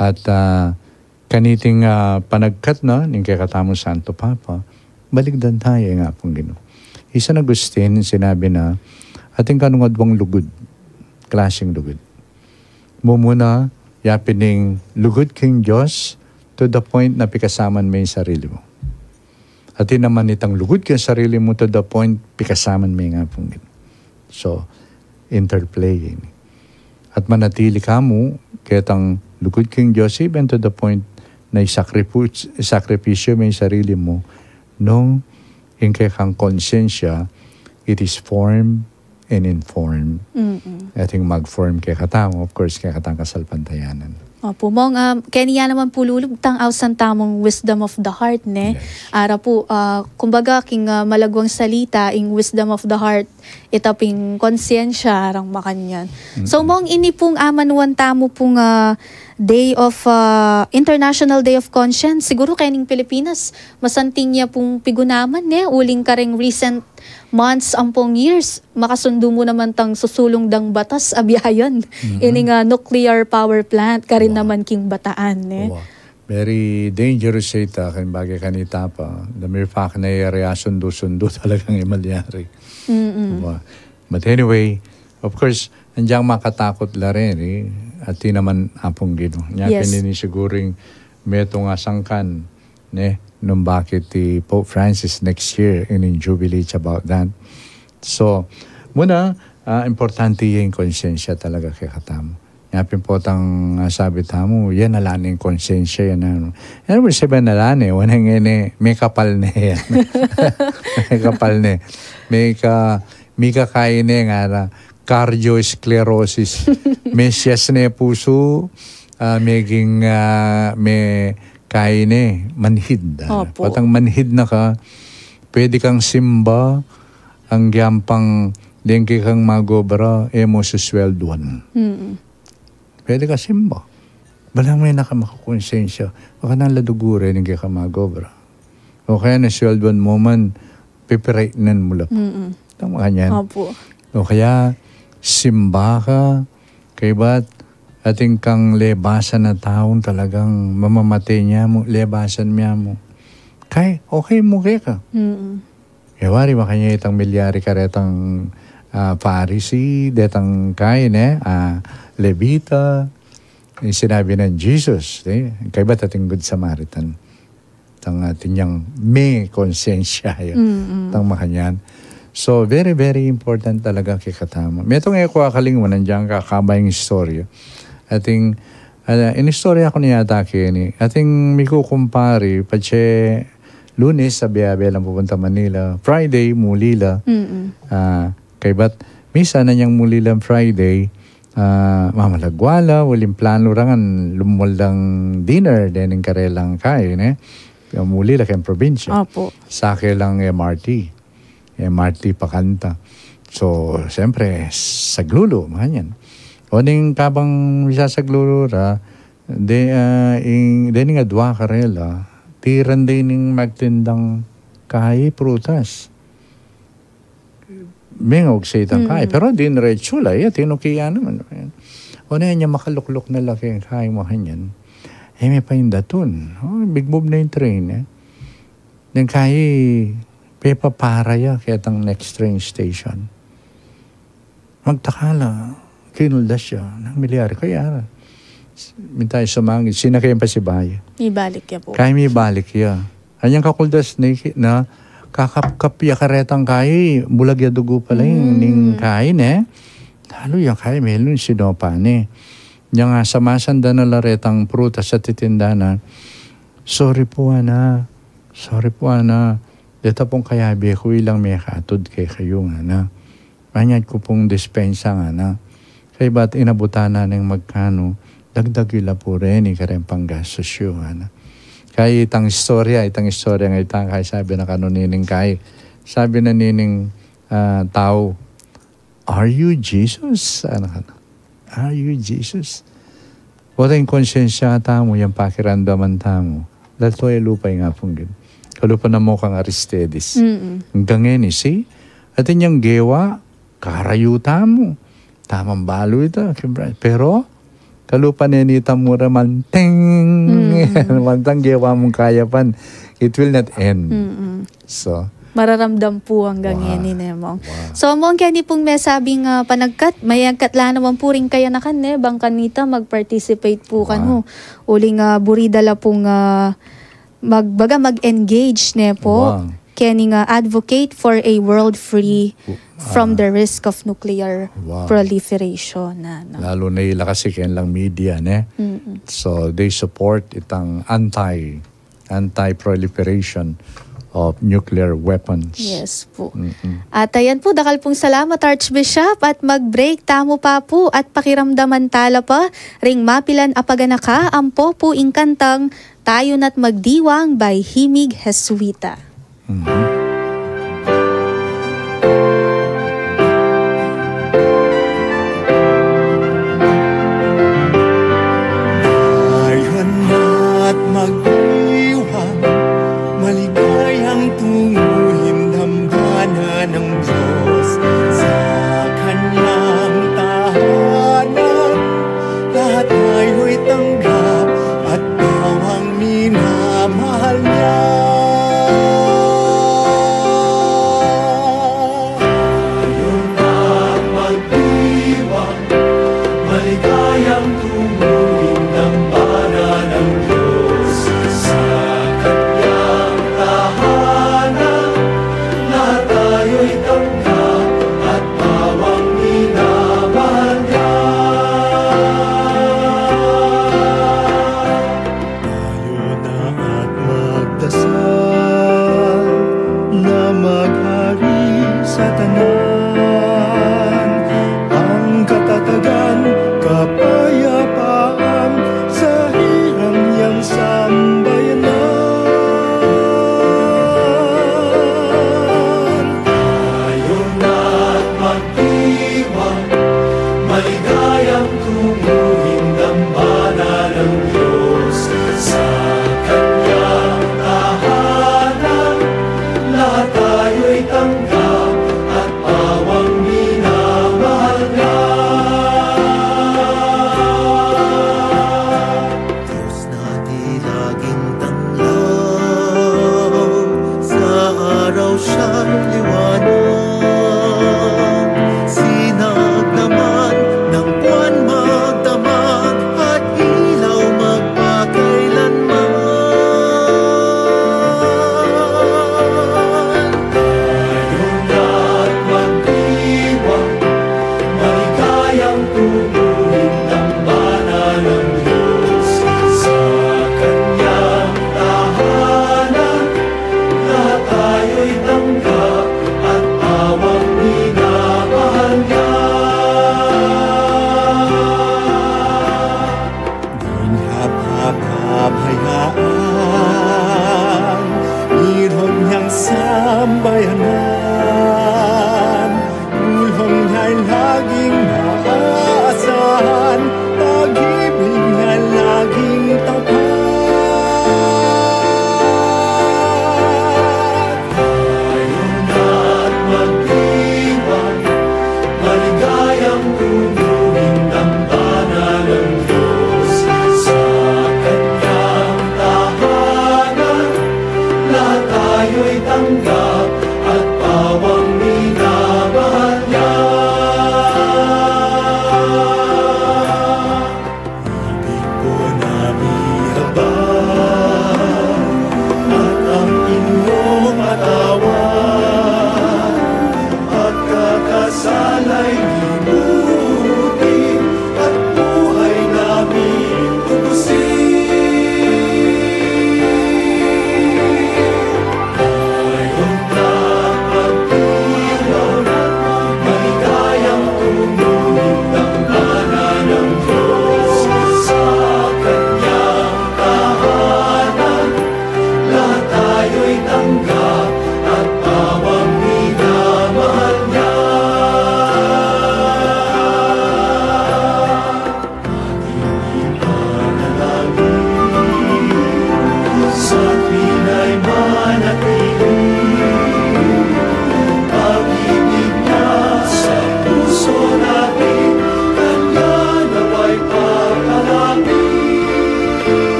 At, ah, kaniting, ah, panagkat na ning kekatamung Santo Papa, balikdan taya ing Apung Ginu. I San Agustin, sinabi na, atin kanu ngan adwang lugud, klaseng lugud. Mumuna, yapin ing lugud king Dios to the point na pikasaman me ing sarili mu. Atin naman itang lugud king sarili mu to the point pikasaman me ing Apung Ginu. So, interplay ini. At manatili ka mu ketang lugud king Dios, even to the point na isakripu-, isakripisyo me ing sarili mu nung ing kekang konsensya, it is formed and informed. Mm-mm. Ating mag-form kekatamu, of course, kekatang kasalpantayanan. Opo, Mong, ah, keni ya naman pu lulub tang ausan tamung wisdom of the heart, ne? Yes. Ara pu, ah, kumbaga, king, ah, malagwang salita, ing wisdom of the heart, ita ping konsyensya, arang makanyan. So, Mong, ini pung amanuan tamu pung, ah, Day of, ah, International Day of Conscience, siguru kening Pilipinas, masanting ya pung pigunaman, ne? Uling kareng recent months ampong years, makasundu mu naman tang susulung dang batas, abiayan. Ining, ah, nuclear power plant, karin naman king Bataan, ne? Wa. Very dangerous ya ita, kan bage kanita pa. The mere fact na yari asundu-sundu talagang imalyari. Wa. But anyway, of course, anjang makatakut la rin, eh. Ati naman apung Ginu. Nya, yes, pin ini siguring metung a sangkan, ne, nung bakit i Pope Francis next year, in, in Jubilee, it's about that. So, muna, ah, importante ya ing konsyensya talaga kekatamu. Nya pin potang, ah, sabi tamu, yan ala ne ing konsyensya, yan, ano. Yan, sabi na ala ne, wane ngeni, mekapal ne yan. Mekapal ne. Mika, mika kaine nga na, cardiosclerosis. Mesias ne pusu, ah, meging, ah, me kaine, manhid, ah. Opo. Potang manhid na ka, pwede kang simba, anggiampang deng kekang magobra, e mu suswelduan. Mm. Pwede ka simba. Bala me na ka makakonsensya, baka nang ladugu re ning kekang magobra. O kaya na swelduan mu man, pipirainan mu la pa. Mm-mm. Tama ka niyan? Opo. O kaya, simba ka, kaybat, atin kang lebasan a taung talagang mamamate niya mu, lebasan niya mu. Kay, okay mu keka. Mm-mm. E wari, makanya itang milyari karetang, ah, Pharisee, detang kain, eh, ah, Levita, yung sinabi ng Jesus, eh, kaybat atin Good Samaritan. Tang, ah, tinyang me konsensya, yun. Mm-mm. Tang makanyan. So, very, very important talaga kekatamu. Metung e ku akalingwan, nandiyan ka, kabayang istorya. Atin, ah, inistorya ku na yata keni. Atin mikukumpari, patse Lunes, abe-abe lang pupunta Manila. Friday, muli la. Mm-mm. Ah, kaybat, misan anyang muli lang Friday, ah, mamalagwa la, uling plano rangan, lumwal lang dinner, dening karelang kain, eh. Muli la keng probinsya. Opo. Sake lang M R T. M R T pakanta. So, siyempre, saglulu, makanyan. O ning kabang misasaglulu ra, de, ah, ing, dening adwa karela, tiran dening magtindang kayi, prutas. Mengog sa itang kayi, pero diniretsu la, ya, tinuki ya naman. O na niya makalukluk na la keng kayi, makanyan. E me pa indatun. O, bigbub na ing train, eh. Neng kayi, pepapara ya ketang next train station. Magtaka la, kinuldas ya, nang milyari kaya. Minta ya sumangid, sinakay yang pasibayu. Mibalik ya pu. Kayi mibalik ya. Anyang kakuldas ne, ki-, na, kakapkap ya karetang kayi, bulag ya dugu pala ing, ning kayi ne. Lalu yang kayi, melun sinopa ne. Yang, ah, samasandan na la retang prutas a titinda na. Sorry pu, ana. Sorry pu, ana. Deta pung kayabe ku, ilang mekatud kekayu, ngana. Manyad ku pung dispensa, ngana. Kaybat inabutan na neng magkanu, dagdag yu la pu reni kareng panggastus yu, ngana. Kaya itang istorya, itang istorya nga ita, kaya sabi na kanu nining kayi, sabi na nining, ah, tau, "Are you Jesus?" Ngana kanu. "Are you Jesus?" Wala ing konsensya tamu, yang pakiramdaman tamu. Lalto e lupa ing Apung Ginu. Kalupa na mu kang Aristides. Mm-mm. Hanggang ngeni, si, atin yang gewa, karayu tamu. Tamang balu ita, kibra-, pero, kalupa ne nita mu ra manteng. Mm. Mantang gewa mung kayapan. It will not end. Mm-mm. So, mararamdam pu hanggang ngeni ne, Mong. Wow. So, Mong, keni pung mesabing, ah, panagkat, mayagkat la naman pu ring kayanakan ne, bang kanita mag-participate pu kanu. Uling, ah, buri da la pung, ah, mag-, baga mag-engage ne pu. Wow. Keni nga advocate for a world free from the risk of nuclear proliferation, ano. Lalu na ila kasi keng lang media, ne? Mm-mm. So, they support itang anti anti-proliferation of nuclear weapons. Yes po. At ayan po, dakal pong salamat, Archbishop, at mag-break tamu pa po at pakiramdaman tala pa ring mapilan a paganaka, ampo po ing kantang Tayo Na't Magdiwang by Himig Jesuita. Tayo na't magdiwang, maligayang tunguhin dambana ng Diyos sa kanyang tahanan. Lahat tayo'y tanggap at bawang minamahal niya. Tayo na't magdiwang, maligayang tunguhin dambana ng Diyos sa kanyang tahanan. Lahat tayo'y tanggap at bawang minamahal niya. Tayo na at magdasal na maghari sa tanan ang katatagan, kapayapaan,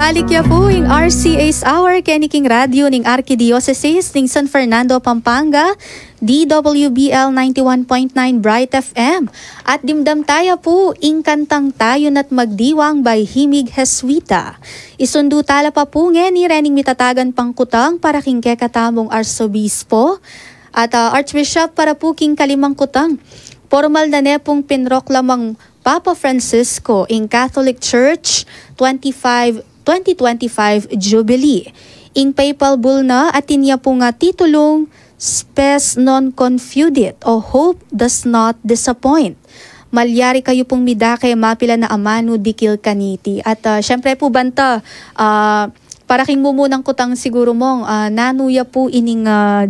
Balik ya pu ing R C A's Hour keni king radyo ning Arkidiosesis ning San Fernando, Pampanga, D W B L ninety-one point nine Bright F M. At dimdam taya pu ing kantang Tayo Na't Magdiwang by Himig Jesuita. Isundu tala pa pu ngeni rening mitatagan pang kutang para king kekatamung Arsobispo at, ah, Archbishop para pu king kalimang kutang. Pormal na ne pung pinroklamang Papa Francisco ing Catholic Church twenty-five, twenty twenty-five Jubilee. Ing papal bull na atin ya pung, ah, titulung Spes non confudit o Hope does not disappoint. Malyari kayu pung midake mapilan a amanu dikil kaniti. At, ah, syempre pu banta, ah, para king mumunang kutang siguru mong, ah, nanu ya pu ining, ah,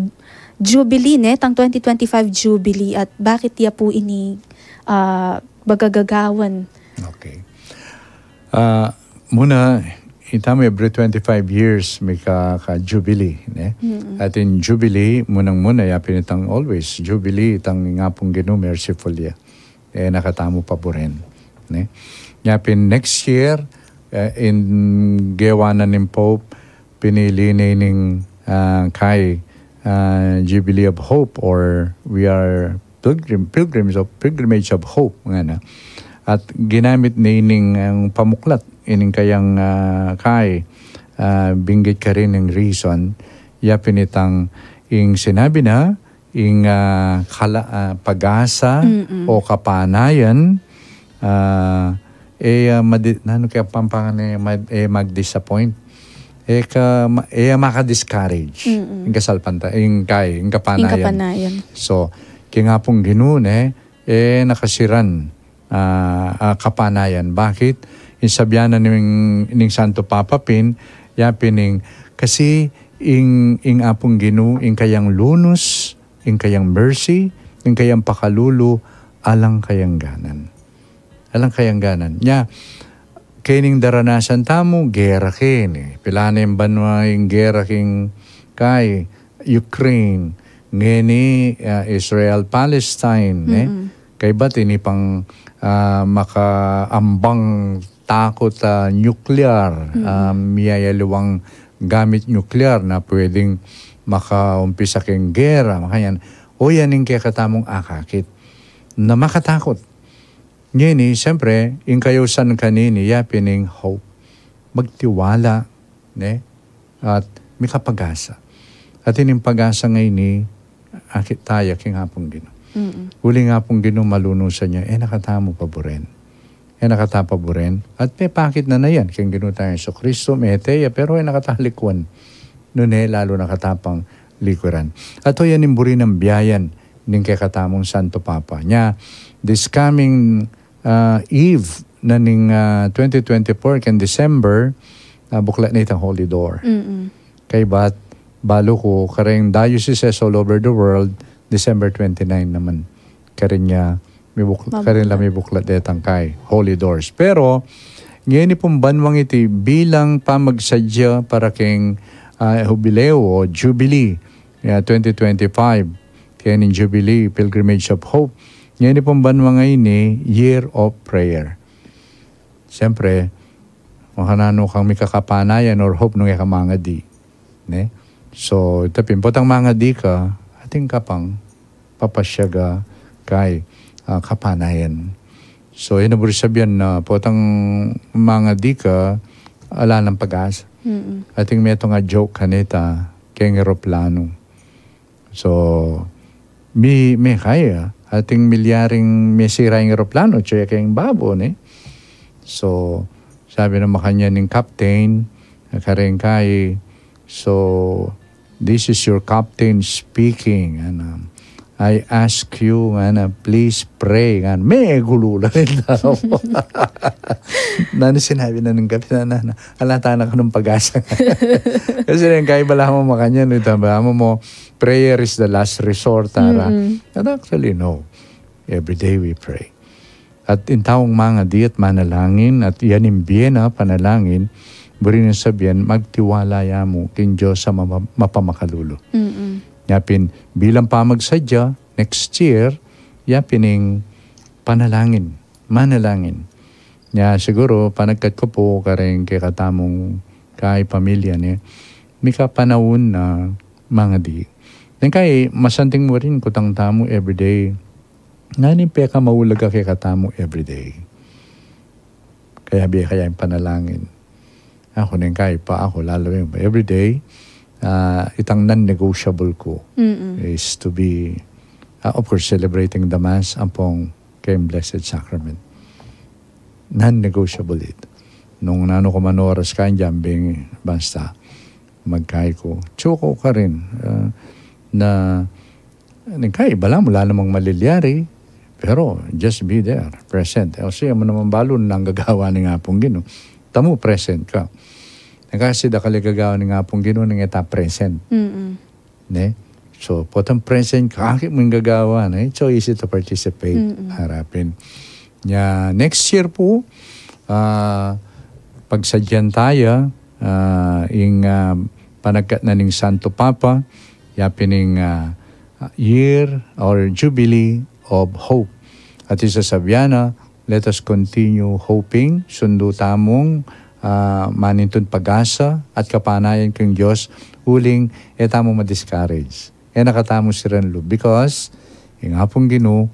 Jubilee, ne? Tang twenty twenty-five Jubilee at bakit ya pu ini, ah, baga gagawan? Okay. Ah, muna, itamu every twenty-five years mika, ka Jubilee, ne? Mm-mm. At in Jubilee, munang-muna, ya pin itang always, Jubilee, itang ing Apung Ginu, merciful ya. E na katamu paburen, ne? Ya pin next year, eh, in gewa na ning Pope, pinili ne ning, ah, kai, ah, Jubilee of Hope, or we are pilgrim, pilgrims of, pilgrimage of hope, ngana. At ginamit ne ning, ang pamuklat, ining kayang, ah, kai, ah, binggit karin ing reason, ya pin itang ing sinabi na, ing, ah, kala-, ah, pag-asa Mm-mm. o kapanayan, ah, e, ah, madi-, nanu kaya Pampangan e, mad-, e mag-disappoint. E ka, ma-, e maka-discourage. Mm-mm. Ing kasalpanta-, ing kai, ing Ing kapanayan. kapanayan. So, king Apung Ginu ne, e na kasiran, ah, ah, kapanayan. Bakit? Ing sabian na ning, ning Santo Papa pin, ya pin ing, kasi ing, ing Apung Ginu, ing kayang lunus, ing kayang mercy, ing kayang pakalulu, alang kayangganan. Alang kayangganan. Nya, kening daranasan tamu, gera keni. Pilan ing banua ing gera king kai, Ukraine, ngeni, ah, Israel, Palestine, ne? Mm-mm. Kaybat ini pang, ah, makaambang takut, ah, nuclear, Mm-mm. ah, miyayaliwang gamit nuclear na pwedeng makaumpisa king gera, makanyan. O yan ing kekatamung akakit na makatakut. Ngeni, siyempre, ing kayausan kanini, ya pin ing hope. Magtiwala, ne? At mikapag-asa. At ining pag-asa ngeni, akit taya king Apung Ginu. Mm-mm. Uling Apung Ginu malunusan ya, e na katamu paburen. E na kata paburen. At mepakit na na yan, king Ginu tayang Jesucristo, mete ya, pero e na kata likuan. Nune, lalu na kata pang likuran. At o yan ing buri nang biayan ning kekatamung Santo Papa. Nya, this coming, ah, eve na ning, ah, twenty twenty-four, ken December, ah, buklat na itang Holy Door. Mm-mm. Kaybat, balu ku, kareng dioceses all over the world, December twenty-nine naman. Karin ya, mibuk-, Mabuti. karin la mibuklat detang kai, Holy Doors. Pero, ngeni pung banwang iti bilang pamagsadya para king, ah, Hubileo o Jubilee, ya, twenty twenty-five, keni Jubilee, Pilgrimage of Hope. Ngeni pung banwang ini, Year of Prayer. Siyempre, makananu kang mikakapanayan or hope nung e ka mangadi, ne? So, ita pin, potang mangadi ka, atin ka pang papasyaga kai, ah, kapanayan. So, yan a buri sabian na potang mangadi ka, ala nang pag-asa. Mm-mm. Atin metung a joke kanita, keng eroplano. So, mi-, mekaya, atin milyaring mesira ing eroplano, tse keng babo, ne? So, sabi na makanyan ning captain, kareng kai, so, "This is your captain speaking," ngana. "I ask you," ngana, "please pray," ngana. Megulu la rin tau. Nanu sinabi na ning kapitan, ngana, "Ala, tana ka nung pag-asa." Kasi rin, kaya bala mo makanyan, ita, bala mo, mo, prayer is the last resort, ara. Mm-mm. And actually, no. Every day we pray. At ing taung mangadi at manalangin, at yan ing bie na panalangin, buri nang sabian, magtiwala ya mu king Dios a mama-, mapamakalulu. Mm-mm. Ya pin, bilang pamagsadya, next year, ya pin ing panalangin, manalangin. Ya siguru, panagkat ku pu, kareng kekatamung kay pamilya ne, mika panaun na mangadi. Neng kay masanting mu rin kutang tamu everyday. Nanu ing pekamaulaga kekatamu everyday? Kaya bie kaya ing panalangin. Aku neng kay pa aku, lalu yung everyday, ah, itang non-negotiable ku Mm-mm. is to be, ah, of course, celebrating the Mass ampong keng Blessed Sacrament. Non-negotiable it. Nung nanu ku man oras kaya, jambing basta magkay ku. Chuko ka rin, ah, na neng kay, balamu ala namang malilyari, pero just be there, present. O siya mu namang balu nanu ing gagawan ning Apung Ginu. Tamu present ka. Neng kasi dakal ya gagawan ning Apung Ginu neng e ta present. Mm-mm. Ne? So, potang present ka, akit mu ing gagawan, ne? It's so easy to participate. Mm-mm. Harapin. Nya, next year pu, ah, pagsadyan taya, ah, ing, ah, panagkat na ning Santo Papa, yapin ing, ah, year or Jubilee of Hope. At ing sasabian na, let us continue hoping, sundu tamung, ah, manintun pag-asa at kapanayan king Dios, uling e tamu ma-discourage. E na katamu siranlu, because ing Apung Ginu,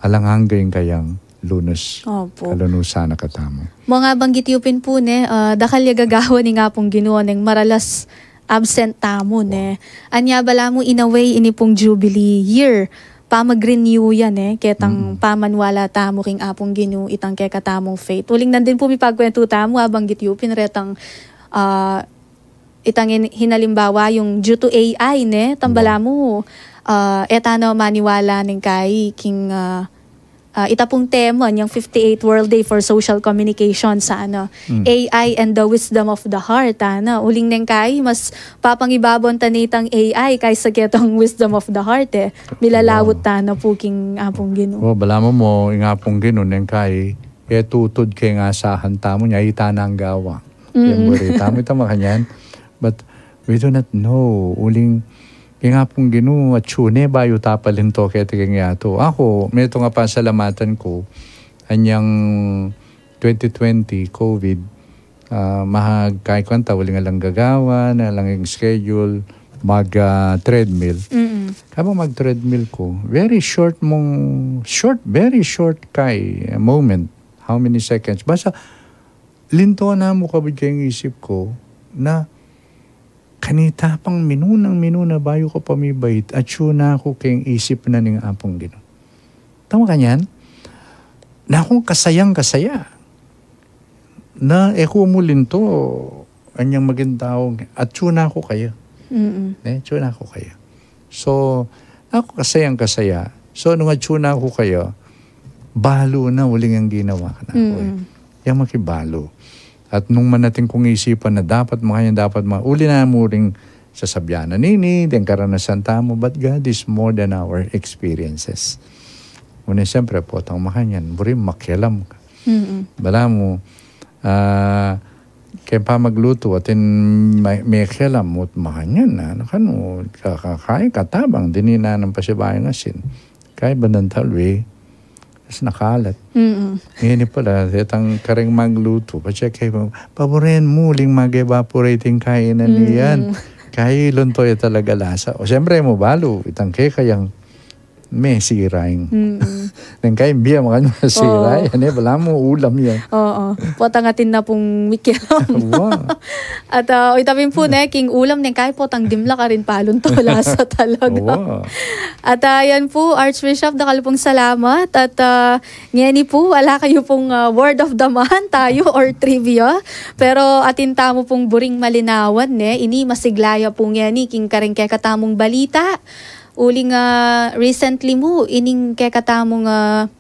alang angga ing kayang lunus. Opo. Kalunusan na katamu. Mu nga banggit yu pin pu ne, ah, dakal ya gagawan ning Apung Ginu neng maralas absent tamu ne. Anya balamu in a way ini pung Jubilee year. Pamag-renew ya ne, ketang Mm. pamaniwala tamu king Apung Ginu, itang kekatamung faith. Uling nandin pu mipagkwentu tamu, ah, banggit yu pin retang, ah, itang in-, hinalimbawa yung due to A I ne, tang balamu, ah, e ta na maniwala neng kay king, ah, ah, ita pung tema niyang fifty-eighth World Day for Social Communication sana. Mm. A I and the Wisdom of the Heart, ana. Uling neng kay, mas papangibabaw ta ne itang A I kaysa ketang Wisdom of the Heart, e. Milalawut ta na pu king Apung Ginu. O, balamu mu, ing Apung Ginu, neng kay, e tutud keng asahan tamu, nya ita nang gawa. Mm. Keng buri tamu, ita makanyan. But we do not know. Uling, ing Apung Ginu, atsu ne bayu ta palinto keti keng yatu. Aku, metung a pasalamatan ku, anyang twenty twenty, COVID, ah, mahagkay ku anta, uling alang gagawan, alang ing schedule, mag, ah, treadmill. Mm-mm. Kabang mag-treadmill ku, very short mung, short, very short kay, ah, moment. How many seconds? Basta, linto na mu kabud keng isip ku, na kanita pang minunang minuna bayu ku pa mibait, atsu na ku keng isip na ning Apung Ginu. Tama kanyan? Na kung kasayang kasaya. Na e ku mu linto, anyang maging tau, atsu na ku kaya. Mm-mm. Ne, atsu na ku kaya. So, aku kasayang kasaya. So, nung atsu na ku kaya, balu na uling yang ginawa na ku, e. Mm-mm. Yang makibalu. At nung manating kung isipan na dapat makanyan, dapat ma-, uli na mu ring sasabian na nini, deng karanasan tamu, but God is more than our experiences. Nune, siyempre, potang makanyan, buri makialam ka. Mm-mm. Balamu, ah, keng pamaglutu, atin me-, mekialam mu, makanyan na, na kanu, ka-, ka-, kay katabang, dininan nang pasibayu ing asin. Kay bandang talwi, tas nakalat. Mm-mm. Ngeni pala, itang kareng maglutu, pa-check kay, paburen mu, uling mag-evaporate ing kainan niyan. Kay lunto ya talaga lasa. O, siyempre, mu balu, itang kekayang, me, sira ing. Mm-mm. Neng kay, bie makanyan, sira yan, e, balamu ulam yan. Oo. Potang atin na pung mikialam. Wa. At, ah, ita pin pu ne, king ulam neng kay potang dimla karin palunto lasa talaga. Wa. At, ah, yan pu, Archbishop, dakal pung salamat. At, ah, ngeni pu, ala kayu pung, ah, word of the month tayu or trivia. Pero atin tamu pung buring malinawan, ne, ini masigla ya pu ngeni king kareng kekatamung balita. Uling, ah, recently mu, ining kekatamung, ah,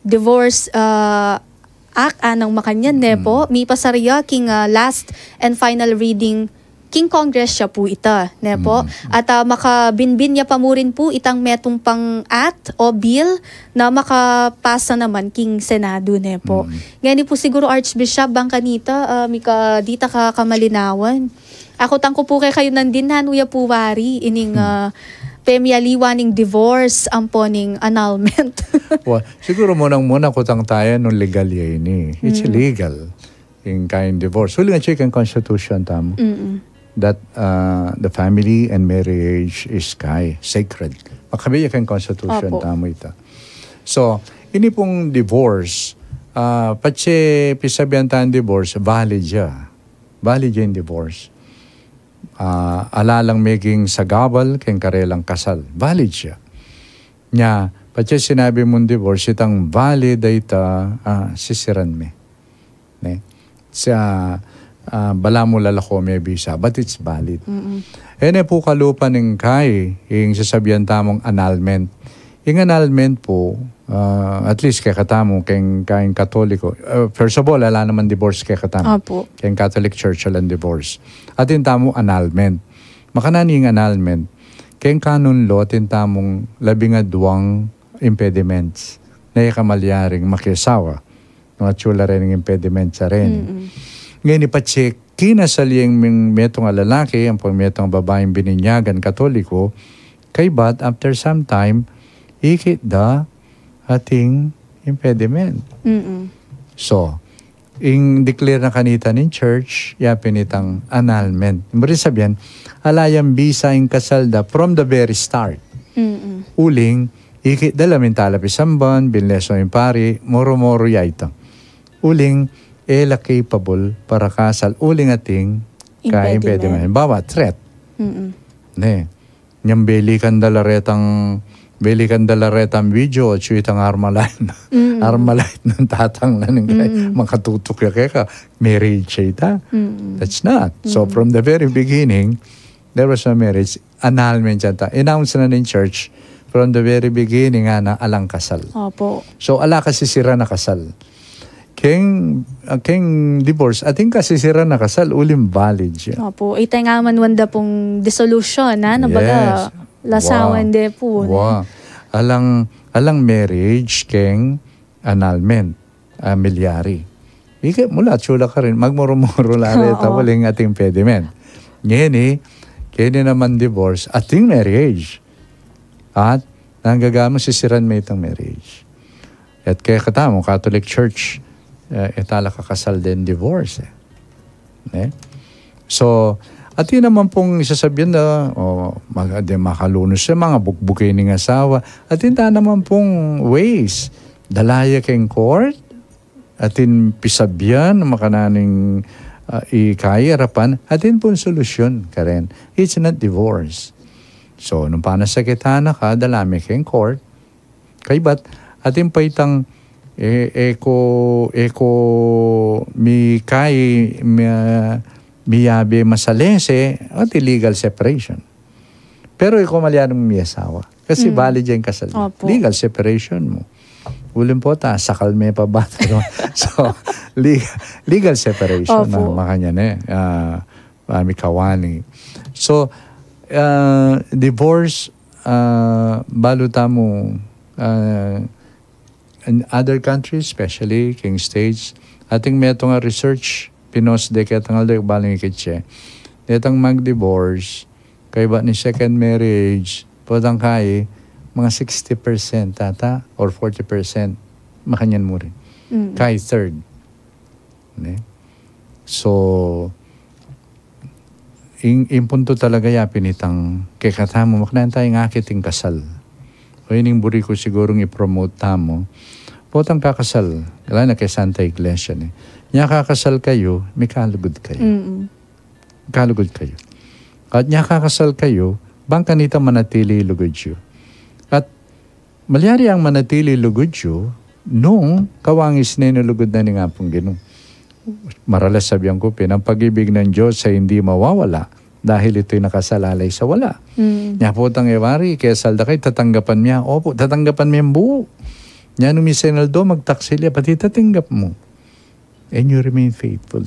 divorce, ah, act, anang makanyan, ne pu, mipasar ya king, ah, last and final reading king Congress ya pu ita, ne pu. At, ah, makabinbin ya pa mu rin pu itang metung pang act o bill na makapasa naman king Senado, ne pu. Ngeni pu siguru, Archbishop, bang kanita, ah, mika dita ka kamalinawan. Aku tangku pu kekayu nandin, nanu ya pu wari ining, ah, pemialiwan ning divorce ampo ning annulment. Wa, siguru munang-muna kutang taya nung legal ya ini. It's legal. Ing kayang divorce. Uling atyu keng constitution tamu. Mm-mm. That uh, the family and marriage is kay sacred. Makabaya keng constitution Opo. tamu ita. So, ini pung divorce, uh, patse pisabian tang divorce, valid ya. Valid ya ing divorce. Uh, ala lang meging sagabal keng karelang kasal. Valid ya. Nya, patse sinabi mung divorce, itang valid a ita, uh, sisiran me. Ne? Sa, ah, balamu lalako me bisa, but it's valid. Mm-mm. E ne pu kalupa ning kay, ing sasabian tamung annulment. Ing annulment pu, ah, at least kekatamu, keng kayang Katoliko. Ah, first of all, ala naman divorce kekatamu. Opo. Keng Catholic Church, alang divorce. Atin tamu annulment. Makananu ing annulment? Keng canon law, atin tamung labing aduang impediments na e ka malyaring makiasawa. Nung atyu la reng impediments a reni. Mm-mm. Ngeni patse kinasal yang ming-, metung a lalaki, ampong metung a babaing bininyagan Katoliko, kaybat after some time, ikit da ating impediment. Mm-mm. So, ing declare na kanita ning church, ya pin itang annulment. Buri sabian, ala yang bisa ing kasal da from the very start. Mm-mm. Uling, ikit da la, minta la pisamban, binleso ing pari, moro-moro ya ita. Uling, e la capable para kasal, uling ating kayang Impediment. impediment. Halimbawa, threat. Mm-mm. Ne. Nyang belikan da la retang, belikan da la retang video, atyu itang Armalite. Mm-mm. Armalite nang tatang na ning kay, Mm-mm. makatutuk ya keka, marriage ya ita. Mm-mm. That's not. So, Mm-mm. from the very beginning, there was no marriage. Annulment ya ita. Announce na ning church from the very beginning, ngana, alang kasal. Opo. So, ala kasisiran a kasal. Keng, ah, keng divorce, atin kasisiran a kasal, uling valid ya. Opo. Ita nga man wanda pung dissolution, ha? Nung baga, Yes. lasawan Wa. de pu, ne? Wa. Alang, alang marriage keng annulment, ah, milyari. Ika, mula, atyu la karin, magmoro-moro la Oo. reta, uling ating impediment. Ngeni, keni naman divorce, ating marriage. At, nung gaga mu, sisiran me itang marriage. At kekatamu, Catholic Church, eh, e tala kakasal den divorce, eh. Ne? So, atin naman pung sasabian da, o, mag-, de makalunus ya, mga bukbukin ning asawa. Atin ta naman pung ways. Dala ya keng court, atin pisabian, makananu ing, ah, ikayarapan, atin pung solusyon, karen. It's not divorce. So, nung panasakitan na ka, dala me keng court, kaybat, atin pa itang, e, e ko, e ko mi kay, mi, miyabe masalese, atin legal separation. Pero e ko malyaring miasawa. Kasi Mm. valid ya ing kasal. Opo. Legal separation mu. Uling pota, sakal me pa bata. So, legal, legal separation Opo. na, makanyan e. Ah, ah, mikawani. So, ah, divorce, ah, balu tamu, ah, in other countries, especially keng States, atin metung a research, pinos de ketang aldo, baling ikit ye. Detang mag-divorce, kaybat ning second marriage, potang kay, mga sixty percent ata, or forty percent, makanyan mu rin. Mm. Kay third. Ne? So, ing, ing punto talaga ya pin itang kekatamu, makanyan taya ing akit ing kasal. O ining buri ku sigurung i-promote tamu. Potang kakasal, ala na keng Santa Iglesia, ne. Nya kakasal kayu, mikalugud kayu. Mm-mm. Mikalugud kayu. At nya kakasal kayu, bang kanita manatili lugud yu. At malyari yang manatili lugud yu, nung kawangis ne ing lugud na ning Apung Ginu. Maralas sabian ku pin, ang pag-ibig ng Diyos ay hindi mawawala dahil ito'y nakasalalay sa wala. Mm. Nya potang e wari, kesal da kay, tatanggapan mi ya. Opo, tatanggapan mi yang buo. Nya nung misa ing aldo, magtaksil ya, pati tatanggap mu. And you remain faithful.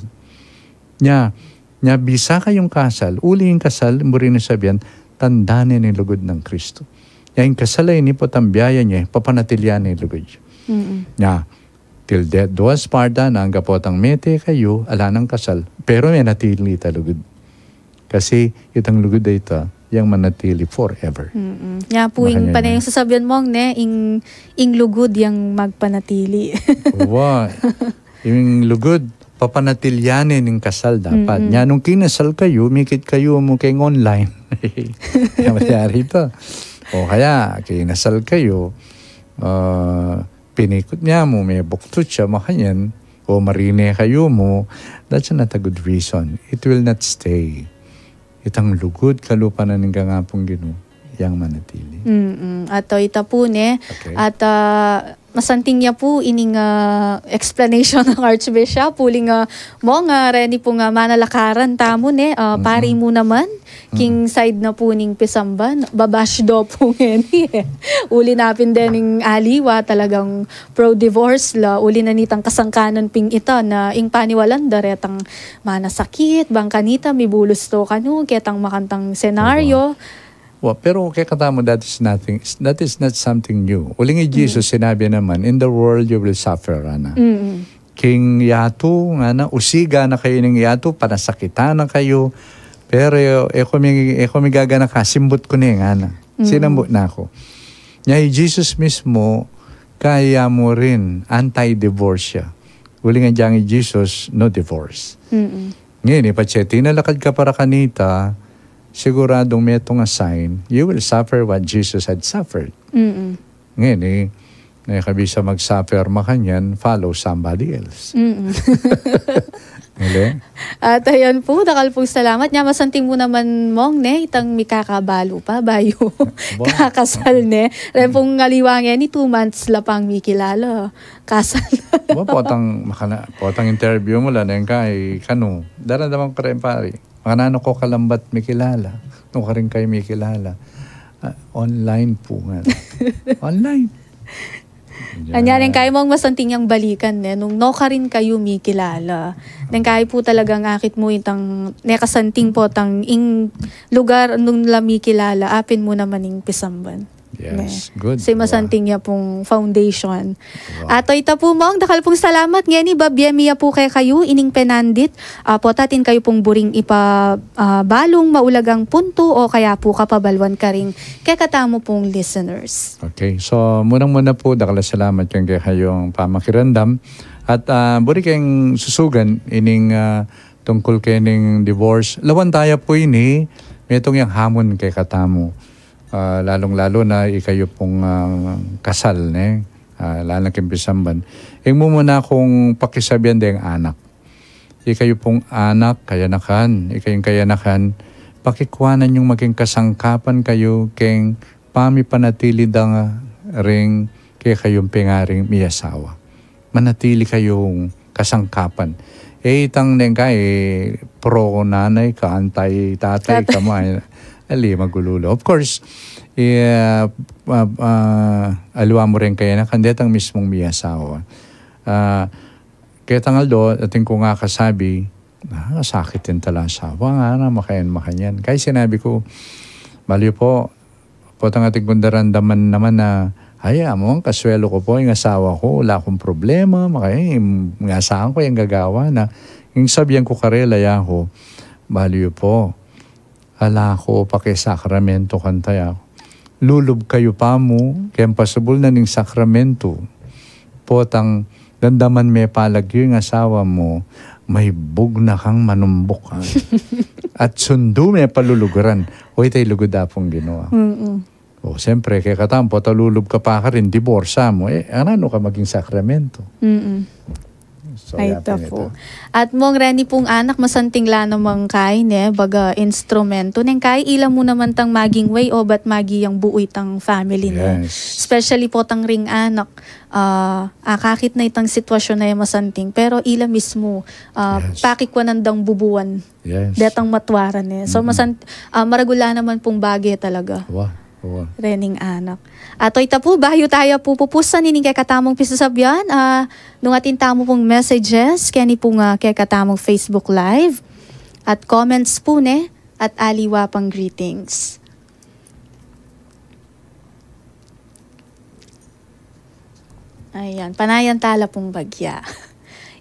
Nya, nya bisa kayung kasal, uli ing kasal, buri nang sabian, tanda ne ning lugud nang Kristo. Nya ing kasal a ini potang biyaya ne, papanatilian ne ing lugud. Mm-mm. Nya, till death do us part, nung angga potang mete kayu, ala nang kasal, pero menatili ita lugud. Kasi itang lugud a ita, yang manatili forever. Mm-mm. Nya pu ing Makanyan panayang yan. sasabian mung, ne, ing, ing lugud yang magpanatili. Wa, ing lugud, Papanatilyan ne ning kasal dapat. Mm-mm. Nya nung kinasal kayu, mikit kayu mu keng online. Kaya malyari ita. O kaya, kinasal kayu, ah, pinikut ne mu, mebuktud ya, makanyan, o marine kayu mu, that's not a good reason. It will not stay. Itang lugud kalupa na ning Ginu, yang manatili. Mm-mm. At, o, ita pu ne. Okay. At, ah, masanting ya pu ining, ah, explanation ng Archbishop. Uling, ah, Mong, ah, reni pung, ah, manalakaran tamu ne, ah, pari mu naman, king side na pu ning pisamban, babash daw pu ngeni e. Uli na pin dening aliwa talagang pro-divorce la, uli na nitang kasangkanan pin ita na ing paniwalan da retang manasakit, bang kanita mibulus to kanu, ketang makantang senaryo. Wa, pero kekatamu, that is nothing, that is not something new. Uling i Jesus, sinabi naman, "In the world you will suffer," ana. Mm. King yatu, ngana, usiga na kayu ning yatu, panasakitan na kayu. Pero e ku mi, e ku mi gaganaka, simbut ku ne, ngana. Mm. Sinambut na ku. Nya i Jesus mismu, kaya mu rin, anti-divorce ya. Uling agyang i Jesus, no divorce. Mm-mm. Ngeni, patse tinalakad ka para kanita, siguradung metung a sign, you will suffer what Jesus had suffered. Mm-mm. Ngeni, e ka bisa mag-suffer makanyan, follow somebody else. Mm-mm. Ngeni? At ayan pu, dakal pung salamat. Nya masanting mu naman, Mong, ne, itang mikakabalu pa, bayu kakasal ne. Ren pung aliwa ngeni, two months la pang mikilala. Kasal. Wa, potang, makana, potang interview mu la, neng kai, kanu. Daramdaman ku ren, pari. Makananu ko kalambat mikilala? Nu karin kayu mikilala? Ah, online pu, ngana. Online. Anya, neng kai, Mong, masanting yang balikan ne, nung nu karin kayu mikilala. Neng kai pu talagang akit mu itang, ne, kasanting potang ing lugar nung la mikilala, apin mu naman ing pisamban. Yes, good. Kasi masanting ya pung foundation. Wow. At o, ita pu, Mong, dakal pung salamat. Ngeni, babie mi ya pu kekayu ining penandit. Ah, pota atin kayu pung buring ipa, ah, balung maulagang puntu o kaya pu kapabaluan karing kekatamu pung listeners. Okay, so munang-muna pu, dakal a salamat keng kekayung pamakiramdam. At, ah, buri keng susugan ining, ah, tungkul kening divorce. Lawan taya pu ini, metung yang hamon kekatamu. Ah, lalung-lalu na ikayu pung, ah, kasal, ne? Ah, lalu na king pisamban. Ing mumuna kung pakisabian deng anak. Ikayu pung anak, kayanakan, ikayung kayanakan, pakikuanan yung maging kasangkapan kayu keng pamipanatili da ring kekayung pengaring miyasawa. Manatili kayung kasangkapan. E itang neng kai, pro nanay ka, anti tatay ka, ma-, ali, magululu. Of course, e, ah, ah, aliwa mu rin kayanakan, detang mismung miyasawa. Ah, ketang aldo, atin kung akasabi, ah, sakit ing tala asawa, ngana, makanyan, makanyan. Kaya sinabi ku, "Balu yu pu, potang atin kung daramdaman naman na, ay, amu, kaswelu ku pu ing asawa ku, ala kung problema, makanyan, ing asawa ku, yang gagawan na." Ing sabian ku karela, yaku, "Balu yu pu, ala ku pakisakramento kanta, yaku. Lulub kayu pa mu, keng pasubul na ning sakramento, potang damdaman me pa lagyu ing asawa mu, maibug na kang manumbuk, ha? At sundu me pa luluguran." O, ita ing lugud da pung Ginu. Mm-mm. O, siyempre, kekatamu, pota lulub ka pa karin, diborsa mu. E, nanu ka maging sakramento? Mm-mm. So, ay, ya pu, ita pu. At Mong, reni pung anak, masanting la namang kai, ne, baga instrumento. Neng kai, ila mu naman tang maging way o bat maging buu itang family, ne? Yes. Especially potang ring anak, ah, akakit na itang sitwasyun a masanting. Pero ila mismu, ah, yes, pakikuanan dang bubuan. Yes. Detang matwaran, e. So, mm-mm, masan-, ah, maragul la naman pung bage talaga. Wa, wa. Rening anak. At o, ita pu, bayu taya pu pupusan ining kekatamung pisasabian, ah, nung atin tamu pung messages, keni pung, ah, kekatamung Facebook Live, at comments pu, ne, at aliwa pang greetings. Ayan, panayan tala pung bagya.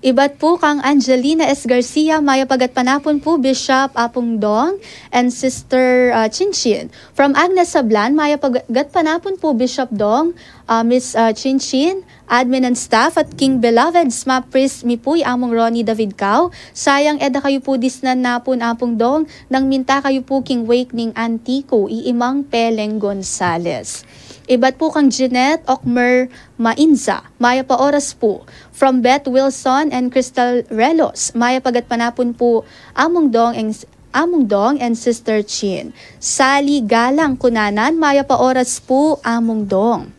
Ibat pu kang Angelina S. Garcia, mayap a gatpanapun pu Bishop Apung Dong and Sister, ah, Chinchin. From Agnes Sablan, mayap a gatpanapun pu Bishop Dong, ah, Miss, ah, Chinchin, admin and staff, at king beloved sma priest mi pu i Among Ronnie David Cao. Sayang e da kayu pu disnan napun Apung Dong, nang minta kayu pu king wake ning antiku i Imang Peleng Gonzales. Ibat pu kang Jeanette Okmer Mainza, mayap a oras pu. From Beth Wilson and Crystal Relos, mayap a gatpanapun pu Among Dong and, Among Dong and Sister Chin. Sally Galang Kunanan, mayap a oras pu Among Dong.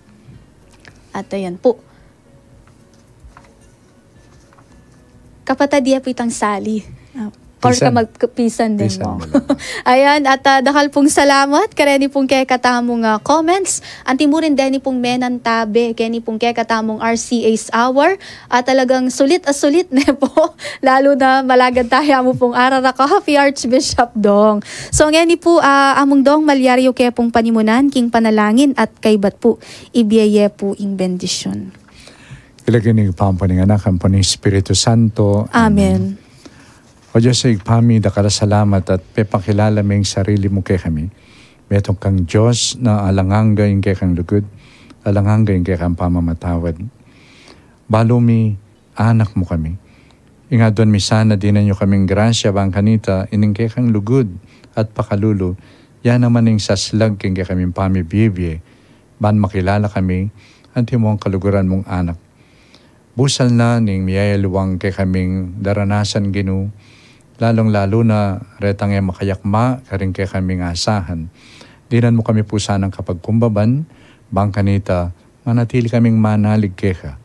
At ayan pu. Kapatad, ya pu itang Sally. Ah, kor ka magpisan din mo. Ayan, at, ah, dakal pung salamat kareni pung kekatamung, ah, comments. Anti mu rin deni pung menantabe keni pung kekatamung R C A's Hour. At talagang sulit a sulit ne pu. Lalu na malagad taya mu pung araraka, Archbishop Dong. So, ngeni pu, ah, Among Dong, malyari yu ke pung panimunan king panalangin at kaybat pu ibie ye pu ing bendisyun. King lagyu ning Ibpa, ampo ning Anak, ampo ning Espiritu Santo. Amen. O Dios, Ibpa mi, dakal a salamat at pepakilala me ing sarili mu kekami. Metung kang Dios na alang angga ing kekang lugud, alang angga ing kekang pamamatawad. Balu mi, anak mu kami. Ing aduan mi sana, dinan yu kaming grasya, bang kanita ining kekang lugud at pakalulu, ya naman ing saslag king kekaming pamibie-bie, ban makilala kami antimong kaluguran mung anak. Busal na ning miyayaliwang kekaming daranasan, Ginu, lalung-lalu na retang e makayakma karing kekaming asahan. Dinan mu kami pu sanang kapagkumbaban, bang kanita manatili kaming manalig keka.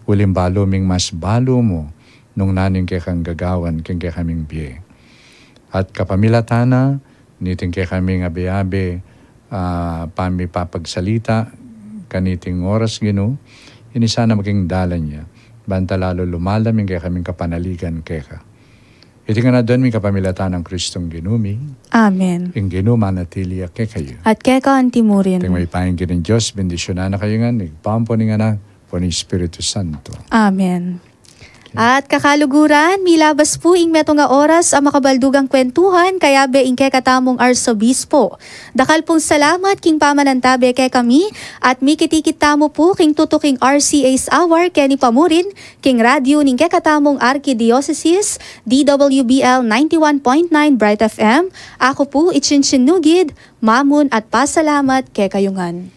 Uling balu ming mas balu mu nung nanu ing kekang gagawan king kekaming bie. At kapamilatan na niting kekaming abe-abe, ah, pamipapagsalita kaniting oras, Ginu, ini sana maging dalan ya banta lalu lumalam ing kekaming kapanaligan keka. Iti ngan aduan mi kapamilatan nang Kristong Ginu mi. Amen. Ing Ginu manatili ya kekayu. At keka anti mu rin. Ing mayupayang Ginung Dios bendisyunan na kayu ngan, ning Ibpa, ampo ning Anak, ampo ning Espiritu Santo. Amen. At kakaluguran, milabas pu ing metung a oras a makabaldugang kwentuhan kayabe ing kekatamung Arsobispo. Dakal pung salamat king pamanantabe kekami at mikit-ikit tamu pu king tutuking R C A's Hour keni pa mu rin king radyu ning kekatamung arkidiosesis, D W B L ninety-one point nine Bright F M. Aku pu i Chinchin Nugid, mamun at pasalamat kekayu ngan.